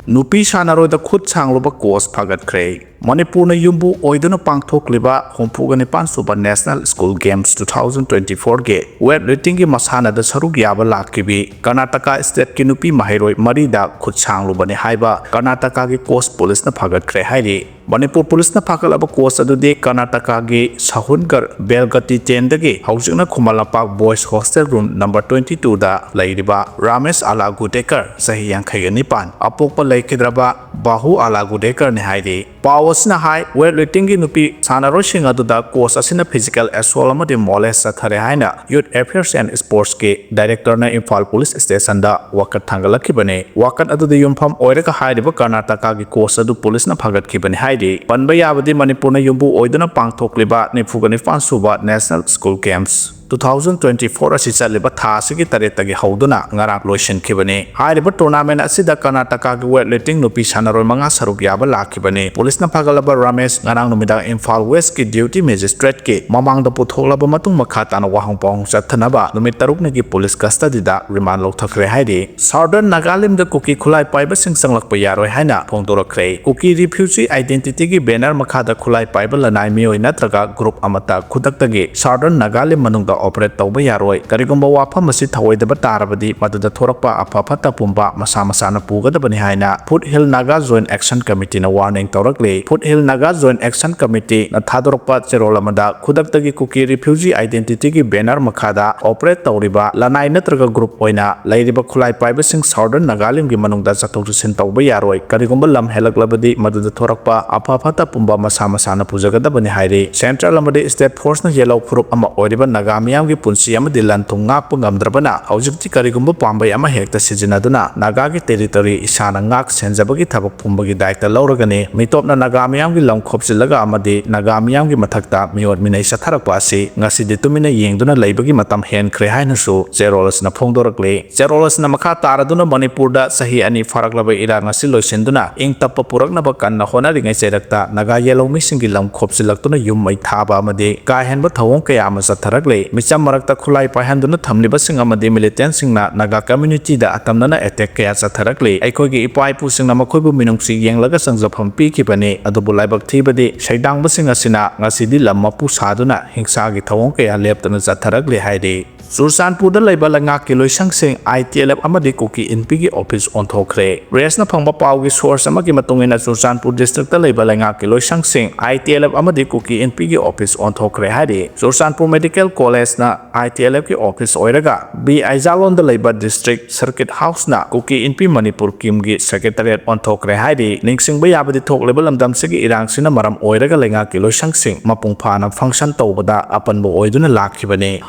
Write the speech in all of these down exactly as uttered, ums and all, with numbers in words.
ꯅꯨꯄꯤ ꯁꯥꯟꯅꯔꯣꯏꯗ ꯈꯨꯠ ꯁꯥꯡꯂꯨꯕ ꯀꯣꯁ ꯐꯥꯒꯠꯈ꯭ꯔꯦ꯫ ꯃꯅꯤꯄꯨꯔꯅ ꯌꯨꯝꯕꯨ ꯑꯣꯏꯗꯨꯅ ꯄꯥꯡꯊꯣꯛꯂꯤꯕ ꯍꯨꯝꯐꯨꯒ ꯅꯤꯄꯥꯟ ꯁꯨꯕ National School Games two thousand twenty-four ꯒꯤ weight lifting ꯒꯤ ꯃꯁꯥꯟꯅꯗ ꯁꯔꯨꯛ ꯌꯥꯕ ꯂꯥꯛꯈꯤꯕꯤ ꯀꯔꯅꯥꯇꯀꯥ state ꯀꯤ ꯅꯨꯄꯤ ꯃꯍꯩꯔꯣꯏ ꯃꯔꯤꯗ ꯈꯨꯠ ꯁꯥꯡꯂꯨꯕꯅꯤ ꯍꯥꯏꯕ ꯀꯔꯅꯥꯇꯀꯥꯒꯤ ꯀꯣꯁ ꯄꯨꯂꯤꯁꯅ ꯐꯥꯒꯠꯈ꯭ꯔꯦ ꯍꯥꯏꯔꯤ꯫ ꯃꯅꯤꯄꯨꯔ ꯄꯨꯂꯤꯁꯅ ꯐꯥꯒꯠꯂꯕ ꯀꯣꯁ ꯑꯗꯨꯗꯤ ꯀꯔꯅꯥꯇꯀꯥꯒꯤ ꯁꯍꯨꯟꯒꯔ ꯕꯦꯜꯒꯇꯤ ten ꯗꯒꯤ ꯍꯧꯖꯤꯛꯅ Khuman Lampak Boys Hostel Room number twenty two ꯗ ꯂꯩꯔꯤꯕ ꯔꯥꯃꯦꯁ ꯑꯂꯥꯒꯨꯗꯦꯀꯔ, ꯆꯍꯤ ꯌꯥꯡꯈꯩꯒ ꯅꯤꯄꯥꯟ, ꯑꯄꯣꯛꯄ ꯂꯩꯈꯤꯗ꯭ꯔꯕ ꯕꯥꯍꯨ ꯑꯂꯥꯒꯨꯗꯦꯀꯔꯅꯤ ꯍꯥꯏꯔꯤ꯫ ꯄꯥꯎ ꯑꯁꯤꯅ ꯍꯥꯏ, weight lifting ꯒꯤ ꯅꯨꯄꯤ ꯁꯥꯟꯅꯔꯣꯏꯁꯤꯡ ꯑꯗꯨꯗ ꯀꯣꯁ ꯑꯁꯤꯅ physical assault ꯑꯃꯗꯤ molest ꯆꯠꯊꯔꯦ ꯍꯥꯏꯅ Youth Affairs and Sports ꯀꯤ director ꯅ ꯏꯝꯐꯥꯜ ꯄꯨꯂꯤꯁ station ꯗ ꯋꯥꯀꯠ ꯊꯥꯡꯒꯠꯂꯛꯈꯤꯕꯅꯤ꯫ ꯋꯥꯀꯠ ꯑꯗꯨꯗ ꯌꯨꯝꯐꯝ ꯑꯣꯏꯔꯒ ꯍꯥꯏꯔꯤꯕ ꯀꯔꯅꯥꯇꯀꯥꯒꯤ ꯀꯣꯁ ꯑꯗꯨ ꯄꯨꯂꯤꯁꯅ ꯐꯥꯒꯠꯈꯤꯕꯅꯤ ꯍꯥꯏꯔꯤ꯫ ꯄꯟꯕ ꯌꯥꯕꯗꯤ ꯃꯅꯤꯄꯨꯔꯅ ꯌꯨꯝꯕꯨ ꯑꯣꯏꯗꯨꯅ ꯄꯥꯡꯊꯣꯛꯂꯤꯕ ꯅꯤꯐꯨꯒ ꯅꯤꯄꯥꯟ ꯁꯨꯕ National School Games two thousand twenty-four ꯑꯁꯤ ꯆꯠꯂꯤꯕ ꯊꯥ ꯑꯁꯤꯒꯤ ꯇꯔꯦꯠꯇꯒꯤ ꯍꯧꯗꯨꯅ ꯉꯔꯥꯡ ꯂꯣꯏꯁꯤꯟꯈꯤꯕꯅꯤ꯫ ꯍꯥꯏꯔꯤꯕ tournament ꯑꯁꯤꯗ ꯀꯔꯅꯥꯇꯀꯥꯒꯤ weight lifting ꯅꯨꯄꯤ ꯁꯥꯟꯅꯔꯣꯏ ꯃꯉꯥ ꯁꯔꯨꯛ ꯌꯥꯕ ꯂꯥꯛꯈꯤꯕꯅꯤ꯫ ꯄꯨꯂꯤꯁꯅ ꯐꯥꯒꯠꯂꯕ ꯔꯥꯃꯦꯁ ꯉꯔꯥꯡ ꯅꯨꯃꯤꯗꯥꯡ ꯏꯝꯐꯥꯜ West ꯀꯤ duty magistrate ꯀꯤ ꯃꯃꯥꯡꯗ ꯄꯨꯊꯣꯛꯂꯕ ꯃꯇꯨꯡ ꯃꯈꯥ ꯇꯥꯅ ꯋꯥꯍꯪ ꯄꯥꯎꯍꯪ ꯆꯠꯊꯅꯕ ꯅꯨꯃꯤꯠ ꯇꯔꯨꯛꯅꯤꯒꯤ ꯄꯨꯂꯤꯁ custody ꯗ remand ꯂꯧꯊꯈ꯭ꯔꯦ ꯍꯥꯏꯔꯤ꯫ Southern ꯅꯥꯒꯥꯂꯦꯟꯗ ꯀꯨꯀꯤ ꯈꯨꯠꯂꯥꯏ ꯄꯥꯏꯕꯁꯤꯡ ꯆꯪꯂꯛꯄ ꯌꯥꯔꯣꯏ ꯍꯥꯏꯅ ꯐꯣꯡꯗꯣꯔꯛꯈ꯭ꯔꯦ꯫ ꯀꯨꯀꯤ refugee identity ꯒꯤ banner ꯃꯈꯥꯗ ꯈꯨꯠꯂꯥꯏ ꯄꯥꯏꯕ ꯂꯅꯥꯏ ꯃꯤꯑꯣꯏ ꯅꯠꯇ꯭ꯔꯒ group ꯑꯃꯠꯇ ꯈꯨꯗꯛꯇꯒꯤ Southern ꯅꯥꯒꯥꯂꯦꯟ ꯃꯅꯨꯡꯗ operate ꯇꯧꯕ ꯌꯥꯔꯣꯏ꯫ ꯀꯔꯤꯒꯨꯝꯕ ꯋꯥꯐꯝ ꯑꯁꯤ ꯊꯧꯑꯣꯏꯗꯕ ꯇꯥꯔꯕꯗꯤ ꯃꯗꯨꯗ ꯊꯣꯔꯛꯄ ꯑꯐ ꯐꯠꯇ ꯄꯨꯝꯕ ꯃꯁꯥ ꯃꯁꯥꯅ ꯄꯨꯒꯗꯕꯅꯤ ꯍꯥꯏꯅ Foothill Naga Joint Action Committee ꯅ warning ꯇꯧꯔꯛꯂꯤ꯫ Foothill Naga Joint Action Committee ꯅ ꯊꯥꯗꯣꯔꯛꯄ ꯆꯦꯔꯣꯜ ꯑꯃꯗ ꯈꯨꯗꯛꯇꯒꯤ ꯀꯨꯀꯤ refugee identity ꯒꯤ banner ꯃꯈꯥꯗ operate ꯇꯧꯔꯤꯕ ꯂꯅꯥꯏ ꯅꯠꯇ꯭ꯔꯒ group ꯑꯣꯏꯅ ꯂꯩꯔꯤꯕ ꯈꯨꯠꯂꯥꯏ ꯄꯥꯏꯕꯁꯤꯡ Southern ꯅꯥꯒꯥꯂꯦꯟꯒꯤ ꯃꯅꯨꯡꯗ ꯆꯠꯊꯣꯛ ꯆꯠꯁꯤꯟ ꯇꯧꯕ ꯌꯥꯔꯣꯏ꯫ ꯀꯔꯤꯒꯨꯝꯕ ꯂꯝ ꯍꯦꯜꯂꯛꯂꯕꯗꯤ ꯃꯗꯨꯗ ꯊꯣꯔꯛꯄ ꯑꯐ ꯐꯠꯇ ꯄꯨꯝꯕ ꯃꯁꯥ ꯃꯁꯥꯅ ꯄꯨꯖꯒꯗꯕꯅꯤ ꯍꯥꯏꯔꯤ꯫ Central ꯑꯃꯗꯤ state force ꯅ ꯌꯦꯜꯍꯧ ꯐꯨꯔꯨꯞ ꯑꯃ ꯑꯣꯏꯔꯤꯕ ꯅꯥꯒꯥ ꯃꯤꯌꯥꯝꯒꯤ ꯄꯨꯟꯁꯤ ꯑꯃꯗꯤ ꯂꯟ ꯊꯨꯝ ꯉꯥꯛꯄ ꯉꯝꯗ꯭ꯔꯕꯅ ꯍꯧꯖꯤꯛꯇꯤ ꯀꯔꯤꯒꯨꯝꯕ ꯄꯥꯝꯕꯩ ꯑꯃ ꯍꯦꯛꯇ ꯁꯤꯖꯤꯟꯅꯗꯨꯅ ꯅꯥꯒꯥꯒꯤ territory ꯏꯁꯥꯅ ꯉꯥꯛ ꯁꯦꯟꯖꯕꯒꯤ ꯊꯕꯛ ꯄꯨꯝꯕꯒꯤ ꯗꯥꯏꯇ ꯂꯧꯔꯒꯅꯤ꯫ ꯃꯤꯇꯣꯞꯅ ꯅꯥꯒꯥ ꯃꯤꯌꯥꯝꯒꯤ ꯂꯝ ꯈꯣꯞꯆꯤꯜꯂꯒ ꯑꯃꯗꯤ ꯅꯥꯒꯥ ꯃꯤꯌꯥꯝꯒꯤ ꯃꯊꯛꯇ ꯃꯤꯑꯣꯠ ꯃꯤꯅꯩ ꯆꯠꯊꯔꯛꯄ ꯑꯁꯤ ꯉꯁꯤꯗꯤ ꯇꯨꯃꯤꯟꯅ ꯌꯦꯡꯗꯨꯅ ꯂꯩꯕꯒꯤ ꯃꯇꯝ ꯍꯦꯟꯈ꯭ꯔꯦ ꯍꯥꯏꯅꯁꯨ ꯆꯦꯔꯣꯜ ꯑꯁꯤꯅ ꯐꯣꯡꯗꯣꯔꯛꯂꯤ꯫ ꯆꯦꯔꯣꯜ ꯑꯁꯤꯅ ꯃꯈꯥ ꯇꯥꯔꯗꯨꯅ ꯃꯅꯤꯄꯨꯔꯗ ꯆꯍꯤ ꯑꯅꯤ ꯐꯥꯔꯛꯂꯕ ꯏꯔꯥꯡ ꯑꯁꯤ ꯂꯣꯏꯁꯤꯟꯗꯨꯅ ꯏꯪ ꯇꯞꯄ ꯄꯨꯔꯛꯅꯕ ꯀꯟꯅ ꯍꯣꯠꯅꯔꯤꯉꯩ ꯆꯩꯔꯛꯇ ꯅꯥꯒꯥ ꯌꯦꯜꯍꯧ ꯃꯤꯁꯤꯡꯒꯤ ꯂꯝ ꯈꯣꯞꯆꯤꯜꯂꯛꯇꯨꯅ ꯌꯨꯝ ꯃꯩ ꯊꯥꯕ ꯑꯃꯗꯤ ꯀꯥ ꯍꯦꯟꯕ ꯊꯧꯑꯣꯡ ꯀꯌꯥ ꯑꯃ ꯆꯠꯊꯔꯛꯂꯤ꯫ ꯃꯤꯆꯝ ꯃꯔꯛꯇ ꯈꯨꯠꯂꯥꯏ ꯄꯥꯏꯍꯟꯗꯨꯅ ꯊꯝꯂꯤꯕꯁꯤꯡ ꯑꯃꯗꯤ ꯃꯤꯂꯤꯇꯦꯟꯁꯤꯡꯅ ꯅꯥꯒꯥ ꯀꯝꯃ꯭ꯌꯨꯅꯤꯇꯤꯗ ꯑꯇꯝꯅꯅ ꯑꯦꯇꯦꯛ ꯀꯌꯥ ꯆꯠꯊꯔꯛꯂꯤ꯫ ꯑꯩꯈꯣꯏꯒꯤ ꯏꯄꯥ ꯏꯄꯨꯁꯤꯡꯅ ꯃꯈꯣꯏꯕꯨ ꯃꯤꯅꯨꯡꯁꯤ ꯌꯦꯡꯂꯒ ꯆꯪꯖꯐꯝ ꯄꯤꯈꯤꯕꯅꯤ, ꯑꯗꯨꯕꯨ ꯂꯥꯏꯕꯛ ꯊꯤꯕꯗꯤ ꯁꯩꯗꯥꯡꯕꯁꯤꯡ ꯑꯁꯤꯅ ꯉꯁꯤꯗꯤ ꯂꯝ ꯃꯄꯨ ꯁꯥꯗꯨꯅ ꯍꯤꯡꯁꯥꯒꯤ ꯊꯧꯑꯣꯡ ꯀꯌꯥ ꯂꯦꯞꯇꯅ ꯆꯠꯊꯔꯛꯂꯤ ꯍꯥꯏꯔꯤ꯫ ꯆꯨꯔꯆꯥꯟꯄꯨꯔꯗ ꯂꯩꯕ ꯂꯩꯉꯥꯛꯀꯤ ꯂꯣꯏꯁꯪꯁꯤꯡ, ꯑꯥꯏ ꯇꯤ ꯑꯦꯜ ꯑꯦꯐ ꯑꯃꯗꯤ ꯀꯨꯀꯤ ꯏꯟꯄꯤꯒꯤ ꯑꯣꯐꯤꯁ ꯑꯣꯟꯊꯣꯛꯈ꯭ꯔꯦ꯫ ꯄ꯭ꯔꯦꯁꯅ ꯐꯪꯕ ꯄꯥꯎꯒꯤ ꯁꯣꯔꯁ ꯑꯃꯒꯤ ꯃꯇꯨꯡ ꯏꯟꯅ, ꯆꯨꯔꯆꯥꯟꯄꯨꯔ ꯗꯤꯁꯇ꯭ꯔꯤꯛꯇ ꯂꯩꯕ ꯂꯩꯉꯥꯛꯀꯤ ꯂꯣꯏꯁꯪꯁꯤꯡ, ꯑꯥꯏ ꯇꯤ ꯑꯦꯜ ꯑꯦꯐ ꯑꯃꯗꯤ ꯀꯨꯀꯤ ꯏꯟꯄꯤꯒꯤ ꯑꯣꯐꯤꯁ ꯑꯣꯟꯊꯣꯛꯈ꯭ꯔꯦ ꯍꯥꯏꯔꯤ꯫ ꯆꯨꯔꯆꯥꯟꯄꯨꯔ ꯃꯦꯗꯤꯀꯦꯜ ꯀꯣꯂꯦꯖꯅ ꯑꯥꯏ ꯇꯤ ꯑꯦꯜ ꯑꯦꯐꯀꯤ ꯑꯣꯐꯤꯁ ꯑꯣꯏꯔꯒ, ꯕꯤ ꯑꯥꯏꯖꯥꯂꯣꯟꯗ ꯂꯩꯕ ꯗꯤꯁꯇ꯭ꯔꯤꯛ ꯁꯔꯀꯤꯠ ꯍꯥꯎꯁꯅ ꯀꯨꯀꯤ ꯏꯟꯄꯤ ꯃꯅꯤꯄꯨꯔ ꯀꯤꯝꯒꯤ ꯁꯦꯀ꯭ꯔꯦꯇꯔꯤꯌꯦꯠ ꯑꯣꯟꯊꯣꯛꯈ꯭ꯔꯦ ꯍꯥꯏꯔꯤ꯫ ꯅꯤꯡꯁꯤꯡꯕ ꯌꯥꯕꯗꯤ, ꯊꯣꯛꯂꯤꯕ ꯂꯝꯗꯝꯁꯤꯒꯤ ꯏꯔꯥꯡꯁꯤꯅ ꯃꯔꯝ ꯑꯣꯏꯔꯒ ꯂꯩꯉꯥꯛꯀꯤ ꯂꯣꯏꯁꯪꯁꯤꯡ ꯃꯄꯨꯡ ꯐꯥꯅ ꯐꯪꯁꯟ ꯇꯧꯕꯗ ꯑꯄꯟꯕ ꯑꯣꯏꯗꯨꯅ ꯂꯥꯛꯈꯤꯕꯅꯤ꯫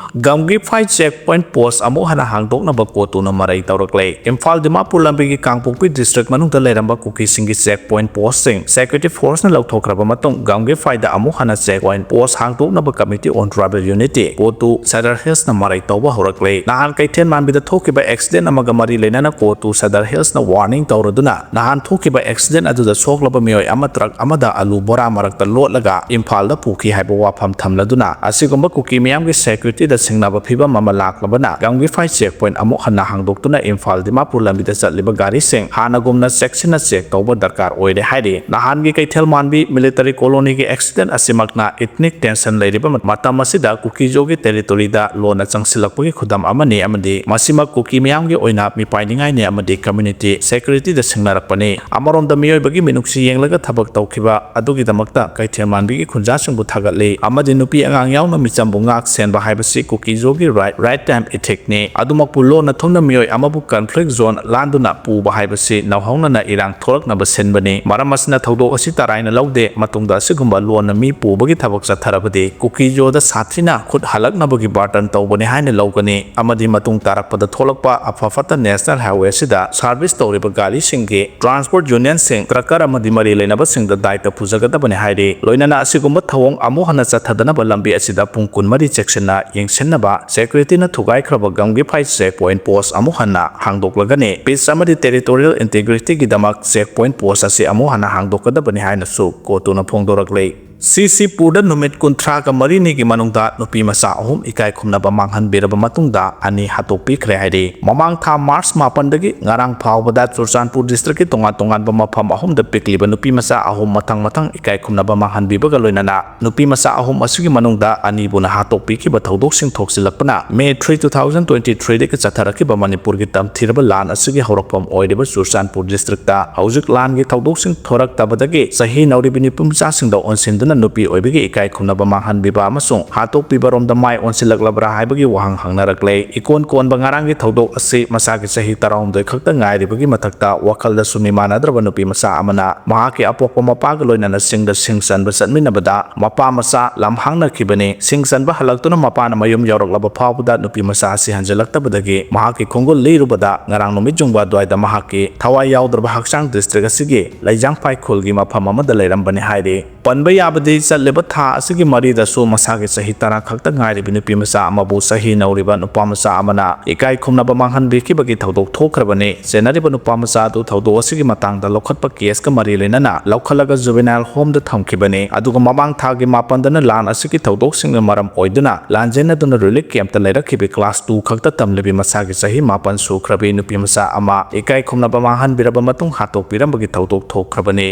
ꯒꯝꯒꯤꯐꯥꯏ ꯆꯦꯛ ꯄꯣꯏꯟꯠ ꯄꯣꯁ꯭ꯠ ꯑꯃꯨꯛ ꯍꯟꯅ ꯍꯥꯡꯗꯣꯛꯅꯕ ꯀꯣꯇꯨꯅ ꯃꯔꯩ ꯇꯧꯔꯛꯂꯦ꯫ ꯏꯝꯐꯥꯜ ꯗꯤꯃꯥꯄꯨꯔ ꯂꯝꯕꯤꯒꯤ ꯀꯥꯡꯄꯣꯛꯄꯤ ꯗꯤꯁꯇ꯭ꯔꯤꯛ ꯃꯅꯨꯡꯗ ꯂꯩꯔꯝꯕ ꯀꯨꯀꯤꯁꯤꯡꯒꯤ ꯆꯦꯛ ꯄꯣꯏꯟꯠ ꯄꯣꯁ꯭ꯠꯁꯤꯡ ꯁꯦꯀ꯭ꯌꯨꯔꯤꯇꯤ ꯐꯣꯔꯁꯅ ꯂꯧꯊꯣꯛꯈ꯭ꯔꯕ ꯃꯇꯨꯡ, ꯒꯝꯒꯤꯐꯥꯏꯗ ꯑꯃꯨꯛ ꯍꯟꯅ ꯆꯦꯛ ꯄꯣꯏꯟꯠ ꯄꯣꯁ꯭ꯠ ꯍꯥꯡꯗꯣꯛꯅꯕ ꯀꯃꯤꯇꯤ ꯑꯣꯟ ꯇ꯭ꯔꯥꯏꯕꯦꯜ ꯌꯨꯅꯤꯇꯤ, ꯀꯣꯇꯨ ꯁꯗꯔ ꯍꯤꯜꯁꯅ ꯃꯔꯩ ꯇꯧꯕ ꯍꯧꯔꯛꯂꯦ꯫ ꯅꯍꯥꯟ ꯀꯩꯊꯦꯜ ꯃꯥꯟꯕꯤꯗ ꯊꯣꯛꯈꯤꯕ ꯑꯦꯛꯁꯤꯗꯦꯟꯠ ꯑꯃꯒ ꯃꯔꯤ ꯂꯩꯅꯅ ꯀꯣꯇꯨ ꯁꯗꯔ ꯍꯤꯜꯁꯅ ꯋꯥꯔꯅꯤꯡ ꯇꯧꯔꯗꯨꯅ, ꯅꯍꯥꯟ ꯊꯣꯛꯈꯤꯕ ꯑꯦꯛꯁꯤꯗꯦꯟꯠ ꯑꯗꯨꯗ ꯁꯣꯛꯂꯕ ꯃꯤꯑꯣꯏ ꯑꯃ ꯇ꯭ꯔꯛ ꯑꯃꯗ ꯑꯂꯨ ꯕꯣꯔꯥ ꯃꯔꯛꯇ ꯂꯣꯠꯂꯒ ꯏꯝꯐꯥꯜꯗ ꯄꯨꯈꯤ ꯍꯥꯏꯕ ꯋꯥꯐꯝ ꯊꯝꯂꯗꯨꯅ, ꯑꯁꯤꯒꯨꯝꯕ ꯀꯨꯀꯤ ꯃꯤꯌꯥꯝꯒꯤ ꯁꯦꯀ꯭ꯌꯨꯔꯤꯇꯤꯗ ꯁꯤꯡꯅꯕ ꯐꯤꯚꯝ ꯑꯃ ꯂꯥꯛꯂꯕꯅ, ꯒꯝꯒꯤꯐꯥꯏ ꯆꯦꯛ ꯄꯣꯏꯟꯠ ꯑꯃꯨꯛ ꯍꯟꯅ ꯍꯥꯡꯗꯣꯛꯇꯨꯅ ꯏꯝꯐꯥꯜ ꯗꯤꯃꯥꯄꯨꯔ ꯂꯝꯕꯤꯗ ꯆꯠꯂꯤꯕ ꯒꯥꯔꯤꯁꯤꯡ ꯍꯥꯟꯅꯒꯨꯝꯅ ꯆꯦꯛꯁꯤꯟꯅ ꯆꯦꯛ ꯇꯧꯕ ꯗꯔꯀꯥꯔ ꯑꯣꯏꯔꯦ ꯍꯥꯏꯔꯤ꯫ ꯅꯍꯥꯟꯒꯤ ꯀꯩꯊꯦꯜ ꯃꯥꯟꯕꯤ ꯃꯤꯂꯤꯇꯔꯤ ꯀꯣꯂꯣꯅꯤꯒꯤ ꯑꯦꯛꯁꯤꯗꯦꯟꯠ ꯑꯁꯤꯃꯛꯅ ꯏꯊꯅꯤꯛ ꯇꯦꯟꯁꯟ ꯂꯩꯔꯤꯕ ꯃꯇꯝ ꯑꯁꯤꯗ ꯀꯨꯀꯤꯖꯣꯒꯤ ꯇꯦꯔꯤꯇꯣꯔꯤꯗ ꯂꯣꯟꯅ ꯆꯪꯁꯤꯜꯂꯛꯄꯒꯤ ꯈꯨꯗꯝ ꯑꯃꯅꯤ ꯑꯃꯗꯤ ꯃꯁꯤꯃꯛ ꯀꯨꯀꯤ ꯃꯤꯌꯥꯝꯒꯤ ꯑꯣꯏꯅ ꯃꯤꯄꯥꯏꯅꯤꯡꯉꯥꯏꯅꯤ ꯑꯃꯗꯤ ꯀꯝꯃ꯭ꯌꯨꯅꯤꯇꯤ ꯁꯦꯀ꯭ꯌꯨꯔꯤꯇꯤꯗ ꯁꯤꯡꯅꯔꯛꯄꯅꯤ꯫ ꯑꯃꯔꯣꯝꯗ ꯃꯤꯑꯣꯏꯕꯒꯤ ꯃꯤꯅꯨꯡꯁꯤ ꯌꯦꯡꯂꯒ ꯊꯕꯛ ꯇꯧꯈꯤꯕ ꯑꯗꯨꯒꯤꯗꯃꯛꯇ ꯀꯩꯊꯦꯜ ꯃꯥꯟꯕꯤꯒꯤ ꯈꯨꯟꯖꯥꯁꯤꯡꯕꯨ ꯊꯥꯒꯠꯂꯤ ꯑꯃꯗꯤ ꯅꯨꯄꯤ ꯑꯉꯥꯡ ꯌꯥꯎꯅ ꯃꯤꯆꯝꯕꯨ ꯉꯥꯛ ꯁꯦꯟꯕ ꯍꯥꯏꯕꯁꯤ ꯀꯨꯀꯤꯖꯣꯒꯤ ꯔꯥꯏꯠ, ꯔꯥꯏꯠ ꯇꯥꯏꯝ ꯏꯊꯤꯛꯅꯤ꯫ ꯑꯗꯨꯃꯛꯄꯨ ꯂꯣꯟꯅ ꯊꯨꯝꯅ ꯃꯤꯑꯣꯏ ꯑꯃꯕꯨ ꯀꯟꯐ꯭ꯂꯤꯛ ꯖꯣꯟ ꯂꯥꯟꯗꯨꯅ ꯄꯨꯕ ꯍꯥꯏꯕꯁꯤ ꯅꯧꯍꯧꯅꯅ ꯏꯔꯥꯡ ꯊꯣꯛꯂꯛꯅꯕ ꯁꯤꯟꯕꯅꯤ꯫ ꯃꯔꯝ ꯑꯁꯤꯅ ꯊꯧꯗꯣꯛ ꯑꯁꯤ ꯇꯔꯥꯏꯅ ꯂꯧꯗꯦ꯫ ꯃꯇꯨꯡꯗ ꯑꯁꯤꯒꯨꯝꯕ ꯂꯣꯟꯅ ꯃꯤ ꯄꯨꯕꯒꯤ ꯊꯕꯛ ꯆꯠꯊꯔꯕꯗꯤ ꯀꯨꯀꯤꯖꯣꯗ ꯁꯥꯊꯤꯅ ꯈꯨꯠ ꯍꯜꯂꯛꯅꯕꯒꯤ ꯕꯥꯔꯇꯟ ꯇꯧꯕꯅꯤ ꯍꯥꯏꯅ ꯂꯧꯒꯅꯤ ꯑꯃꯗꯤ ꯃꯇꯨꯡ ꯇꯥꯔꯛꯄꯗ ꯊꯣꯛꯂꯛꯄ ꯑꯐ ꯐꯠꯇ ꯅꯦꯁꯅꯦꯜ ꯍꯥꯏꯋꯦ ꯑꯁꯤꯗ ꯁꯥꯔꯚꯤꯁ ꯇꯧꯔꯤꯕ ꯒꯥꯔꯤꯁꯤꯡꯒꯤ ꯇ꯭ꯔꯥꯟꯁꯄꯣꯔꯠ ꯌꯨꯅꯤꯌꯟꯁꯤꯡ, ꯇ꯭ꯔꯛꯀꯔ ꯑꯃꯗꯤ ꯃꯔꯤ ꯂꯩꯅꯕꯁꯤꯡꯗ ꯗꯥꯏꯇ ꯄꯨꯖꯒꯗꯕꯅꯤ ꯍꯥꯏꯔꯤ꯫ ꯂꯣꯏꯅꯅ ꯑꯁꯤꯒꯨꯝꯕ ꯊꯧꯑꯣꯡ ꯑꯃꯨꯛ ꯍꯟꯅ ꯆꯠꯊꯗꯅꯕ ꯂꯝꯕꯤ ꯑꯁꯤꯗ ꯄꯨꯡ ꯀꯨꯟꯃꯔꯤ ꯆꯦꯛꯁꯤꯟꯅ ꯌꯦꯡꯁꯤꯟꯅꯕ ꯁꯦꯀ꯭ꯌꯨꯔꯤꯇꯤꯅ ꯊꯨꯒꯥꯏꯈ꯭ꯔꯕ ꯒꯝꯒꯤꯐꯥꯏ ꯆꯦꯛ ꯄꯣꯏꯟꯠ ꯄꯣꯁ꯭ꯠ ꯑꯃꯨꯛ ꯍꯟꯅ ꯍꯥꯡꯗꯣꯛꯂꯒꯅꯤ꯫ ꯄꯤꯁ ꯑꯃꯗꯤ ꯇꯦꯔꯤꯇꯣꯔꯤꯌꯦꯜ ꯏꯟꯇꯤꯒ꯭ꯔꯤꯇꯤꯒꯤꯗꯃꯛ ꯆꯦꯛ ꯄꯣꯏꯟꯠ ꯄꯣꯁ꯭ꯠ ꯑꯁꯤ ꯑꯃꯨꯛ ꯍꯟꯅ ꯍꯥꯡꯗꯣꯛꯀꯗꯕꯅꯤ ꯍꯥꯏꯅꯁꯨ ꯀꯣꯇꯨꯅ ꯐꯣꯡꯗꯣꯔꯛꯂꯤ꯫ ꯁꯤꯁꯤꯄꯨꯔꯗ ꯅꯨꯃꯤꯠ ꯀꯨꯟꯊ꯭ꯔꯥꯒ ꯃꯔꯤꯅꯤꯒꯤ ꯃꯅꯨꯡꯗ ꯅꯨꯄꯤ ꯃꯆꯥ ꯑꯍꯨꯝ ꯏꯀꯥꯏ ꯈꯨꯝꯅꯕ ꯃꯥꯡꯍꯟꯕꯤꯔꯕ ꯃꯇꯨꯡꯗ ꯑꯅꯤ ꯍꯥꯠꯇꯣꯛꯄꯤꯈ꯭ꯔꯦ ꯍꯥꯏꯔꯤ꯫ ꯃꯃꯥꯡ ꯊꯥ ꯃꯥꯔꯆ ꯃꯥꯄꯟꯗꯒꯤ ꯉꯔꯥꯡ ꯐꯥꯎꯕꯗ ꯆꯨꯔꯆꯥꯟꯄꯨꯔ ꯗꯤꯁꯇ꯭ꯔꯤꯛꯀꯤ ꯇꯣꯉꯥꯟ ꯇꯣꯉꯥꯟꯕ ꯃꯐꯝ ꯑꯍꯨꯝꯗ ꯄꯤꯛꯂꯤꯕ ꯅꯨꯄꯤ ꯃꯆꯥ ꯑꯍꯨꯝ ꯃꯊꯪ ꯃꯊꯪ ꯏꯀꯥꯏ ꯈꯨꯝꯅꯕ ꯃꯥꯡꯍꯟꯕꯤꯕꯒ ꯂꯣꯏꯅꯅ ꯅꯨꯄꯤ ꯃꯆꯥ ꯑꯍꯨꯝ ꯑꯁꯤꯒꯤ ꯃꯅꯨꯡꯗ ꯑꯅꯤꯕꯨꯅ ꯍꯥꯠꯇꯣꯛꯄꯤꯈꯤꯕ ꯊꯧꯗꯣꯛꯁꯤꯡ ꯊꯣꯛꯆꯤꯜꯂꯛꯄꯅ May three, two thousand twenty ꯊ꯭ꯔꯤꯗꯒꯤ ꯆꯠꯊꯔꯛꯈꯤꯕ ꯃꯅꯤꯄꯨꯔꯒꯤ ꯇꯝꯊꯤꯔꯕ ꯂꯥꯟ ꯑꯁꯤꯒꯤ ꯍꯧꯔꯛꯐꯝ ꯑꯣꯏꯔꯤꯕ ꯆꯨꯔꯆꯥꯟꯄꯨꯔ ꯗꯤꯁꯇ꯭ꯔꯤꯛꯇ ꯍꯧꯖꯤꯛ ꯂꯥꯟꯒꯤ ꯊꯧꯗꯣꯛꯁꯤꯡ ꯊꯣꯔꯛꯇꯕꯗꯒꯤ ꯆꯍꯤ ꯅꯧꯔꯤꯕ ꯅꯨꯄꯤ ꯃꯆꯥꯁꯤꯡꯗ ꯑꯣꯟꯁꯤꯟꯗꯨꯅ ꯅꯨꯄꯤ ꯑꯣꯏꯕꯒꯤ ꯏꯀꯥꯏ ꯈꯨꯝꯅꯕ ꯃꯥꯡꯍꯟꯕꯤꯕ ꯑꯃꯁꯨꯡ ꯍꯥꯠꯇꯣꯛꯄꯤꯕꯔꯣꯝꯗ ꯃꯥꯏ ꯑꯣꯟꯁꯤꯜꯂꯛꯂꯕ꯭ꯔꯥ ꯍꯥꯏꯕꯒꯤ ꯋꯥꯍꯪ ꯍꯪꯅꯔꯛꯂꯦ꯫ ꯏꯀꯣꯟ ꯀꯣꯟꯕ ꯉꯔꯥꯡꯒꯤ ꯊꯧꯗꯣꯛ ꯑꯁꯤ ꯃꯁꯥꯒꯤ ꯆꯍꯤ ꯇꯔꯥꯍꯨꯝꯗꯣꯏ ꯈꯛꯇ ꯉꯥꯏꯔꯤꯕꯒꯤ ꯃꯊꯛꯇ ꯋꯥꯈꯜꯗꯁꯨ ꯃꯤꯃꯥꯟꯅꯗ꯭ꯔꯕ ꯅꯨꯄꯤ ꯃꯆꯥ ꯑꯃꯅ ꯃꯍꯥꯛꯀꯤ ꯑꯄꯣꯛꯄ ꯃꯄꯥꯒ ꯂꯣꯏꯅꯅ ꯆꯤꯡꯗ ꯁꯤꯡ ꯆꯟꯕ ꯆꯠꯃꯤꯟꯅꯕꯗ ꯃꯄꯥ ꯃꯆꯥ ꯂꯝꯍꯥꯡꯅꯈꯤꯕꯅꯤ꯫ ꯁꯤꯡ ꯆꯟꯕ ꯍꯜꯂꯛꯇꯨꯅ ꯃꯄꯥꯅ ꯃꯌꯨꯝ ꯌꯧꯔꯛꯂꯕ ꯐꯥꯎꯕꯗ ꯅꯨꯄꯤ ꯃꯆꯥ ꯑꯁꯤ ꯍꯟꯖꯤꯜꯂꯛꯇꯕꯗꯒꯤ ꯃꯍꯥꯛꯀꯤ ꯈꯣꯡꯒꯨꯜ ꯂꯤꯔꯨꯕꯗ ꯉꯔꯥꯡ ꯅꯨꯃꯤꯠ ꯌꯨꯡꯕ ꯑꯗꯨꯋꯥꯏꯗ ꯃꯍꯥꯛꯀꯤ ꯊꯋꯥꯏ ꯌꯥꯎꯗ꯭ꯔꯕ ꯍꯛꯆꯥꯡ ꯗꯤꯁꯇ꯭ꯔꯤꯛ ꯑꯁꯤꯒꯤ ꯂꯩꯖꯥꯡꯐꯥꯏ ꯈꯨꯜꯒꯤ ꯃꯐꯝ ꯑꯃꯗ ꯂꯩꯔꯝꯕꯅꯤ ꯍꯥꯏꯔꯤ꯫ ꯄꯟꯕ ꯌꯥꯕꯗꯤ ꯆꯠꯂꯤꯕ ꯊꯥ ꯑꯁꯤꯒꯤ ꯃꯔꯤꯗꯁꯨ ꯃꯁꯥꯒꯤ ꯆꯍꯤ ꯇꯔꯥ ꯈꯛꯇ ꯉꯥꯏꯔꯤꯕ ꯅꯨꯄꯤ ꯃꯆꯥ ꯑꯃꯕꯨ ꯆꯍꯤ ꯅꯧꯔꯤꯕ ꯅꯨꯄꯥ ꯃꯆꯥ ꯑꯃꯅ ꯏꯀꯥꯏ ꯈꯨꯝꯅꯕ ꯃꯥꯡꯍꯟꯕꯤꯈꯤꯕꯒꯤ ꯊꯧꯗꯣꯛ ꯊꯣꯛꯈ꯭ꯔꯕꯅꯤ꯫ ꯆꯦꯟꯅꯔꯤꯕ ꯅꯨꯄꯥ ꯃꯆꯥ ꯑꯗꯨ ꯊꯧꯗꯣꯛ ꯑꯁꯤꯒꯤ ꯃꯇꯥꯡꯗ ꯂꯧꯈꯠꯄ ꯀꯦꯁꯀ ꯃꯔꯤ ꯂꯩꯅꯅ ꯂꯧꯈꯠꯂꯒ ꯖꯨꯕꯦꯅꯥꯏꯜ ꯍꯣꯝꯗ ꯊꯝꯈꯤꯕꯅꯤ꯫ ꯑꯗꯨꯒ ꯃꯃꯥꯡ ꯊꯥꯒꯤ ꯃꯥꯄꯟꯗꯅ ꯂꯥꯟ ꯑꯁꯤꯒꯤ ꯊꯧꯗꯣꯛꯁꯤꯡꯅ ꯃꯔꯝ ꯑꯣꯏꯗꯨꯅ ꯂꯥꯟꯖꯦꯟꯅꯗꯨꯅ ꯔꯤꯂꯤꯐ ꯀꯦꯝꯞꯇ ꯂꯩꯔꯛꯈꯤꯕꯤ ꯀ꯭ꯂꯥꯁ ꯇꯨ ꯈꯛꯇ ꯇꯝꯂꯤꯕꯤ ꯃꯁꯥꯒꯤ ꯆꯍꯤ ꯃꯥꯄꯟ ꯁꯨꯈ꯭ꯔꯕꯤ ꯅꯨꯄꯤ ꯃꯆꯥ ꯑꯃ ꯏꯀꯥꯏ ꯈꯨꯝꯅꯕ ꯃꯥꯡꯍꯟꯕꯤꯔꯕ ꯃꯇꯨꯡ ꯍꯥꯠꯇꯣꯛꯄꯤꯔꯝꯕꯒꯤ ꯊꯧꯗꯣꯛ ꯊꯣꯛꯈ꯭ꯔꯕꯅꯤ꯫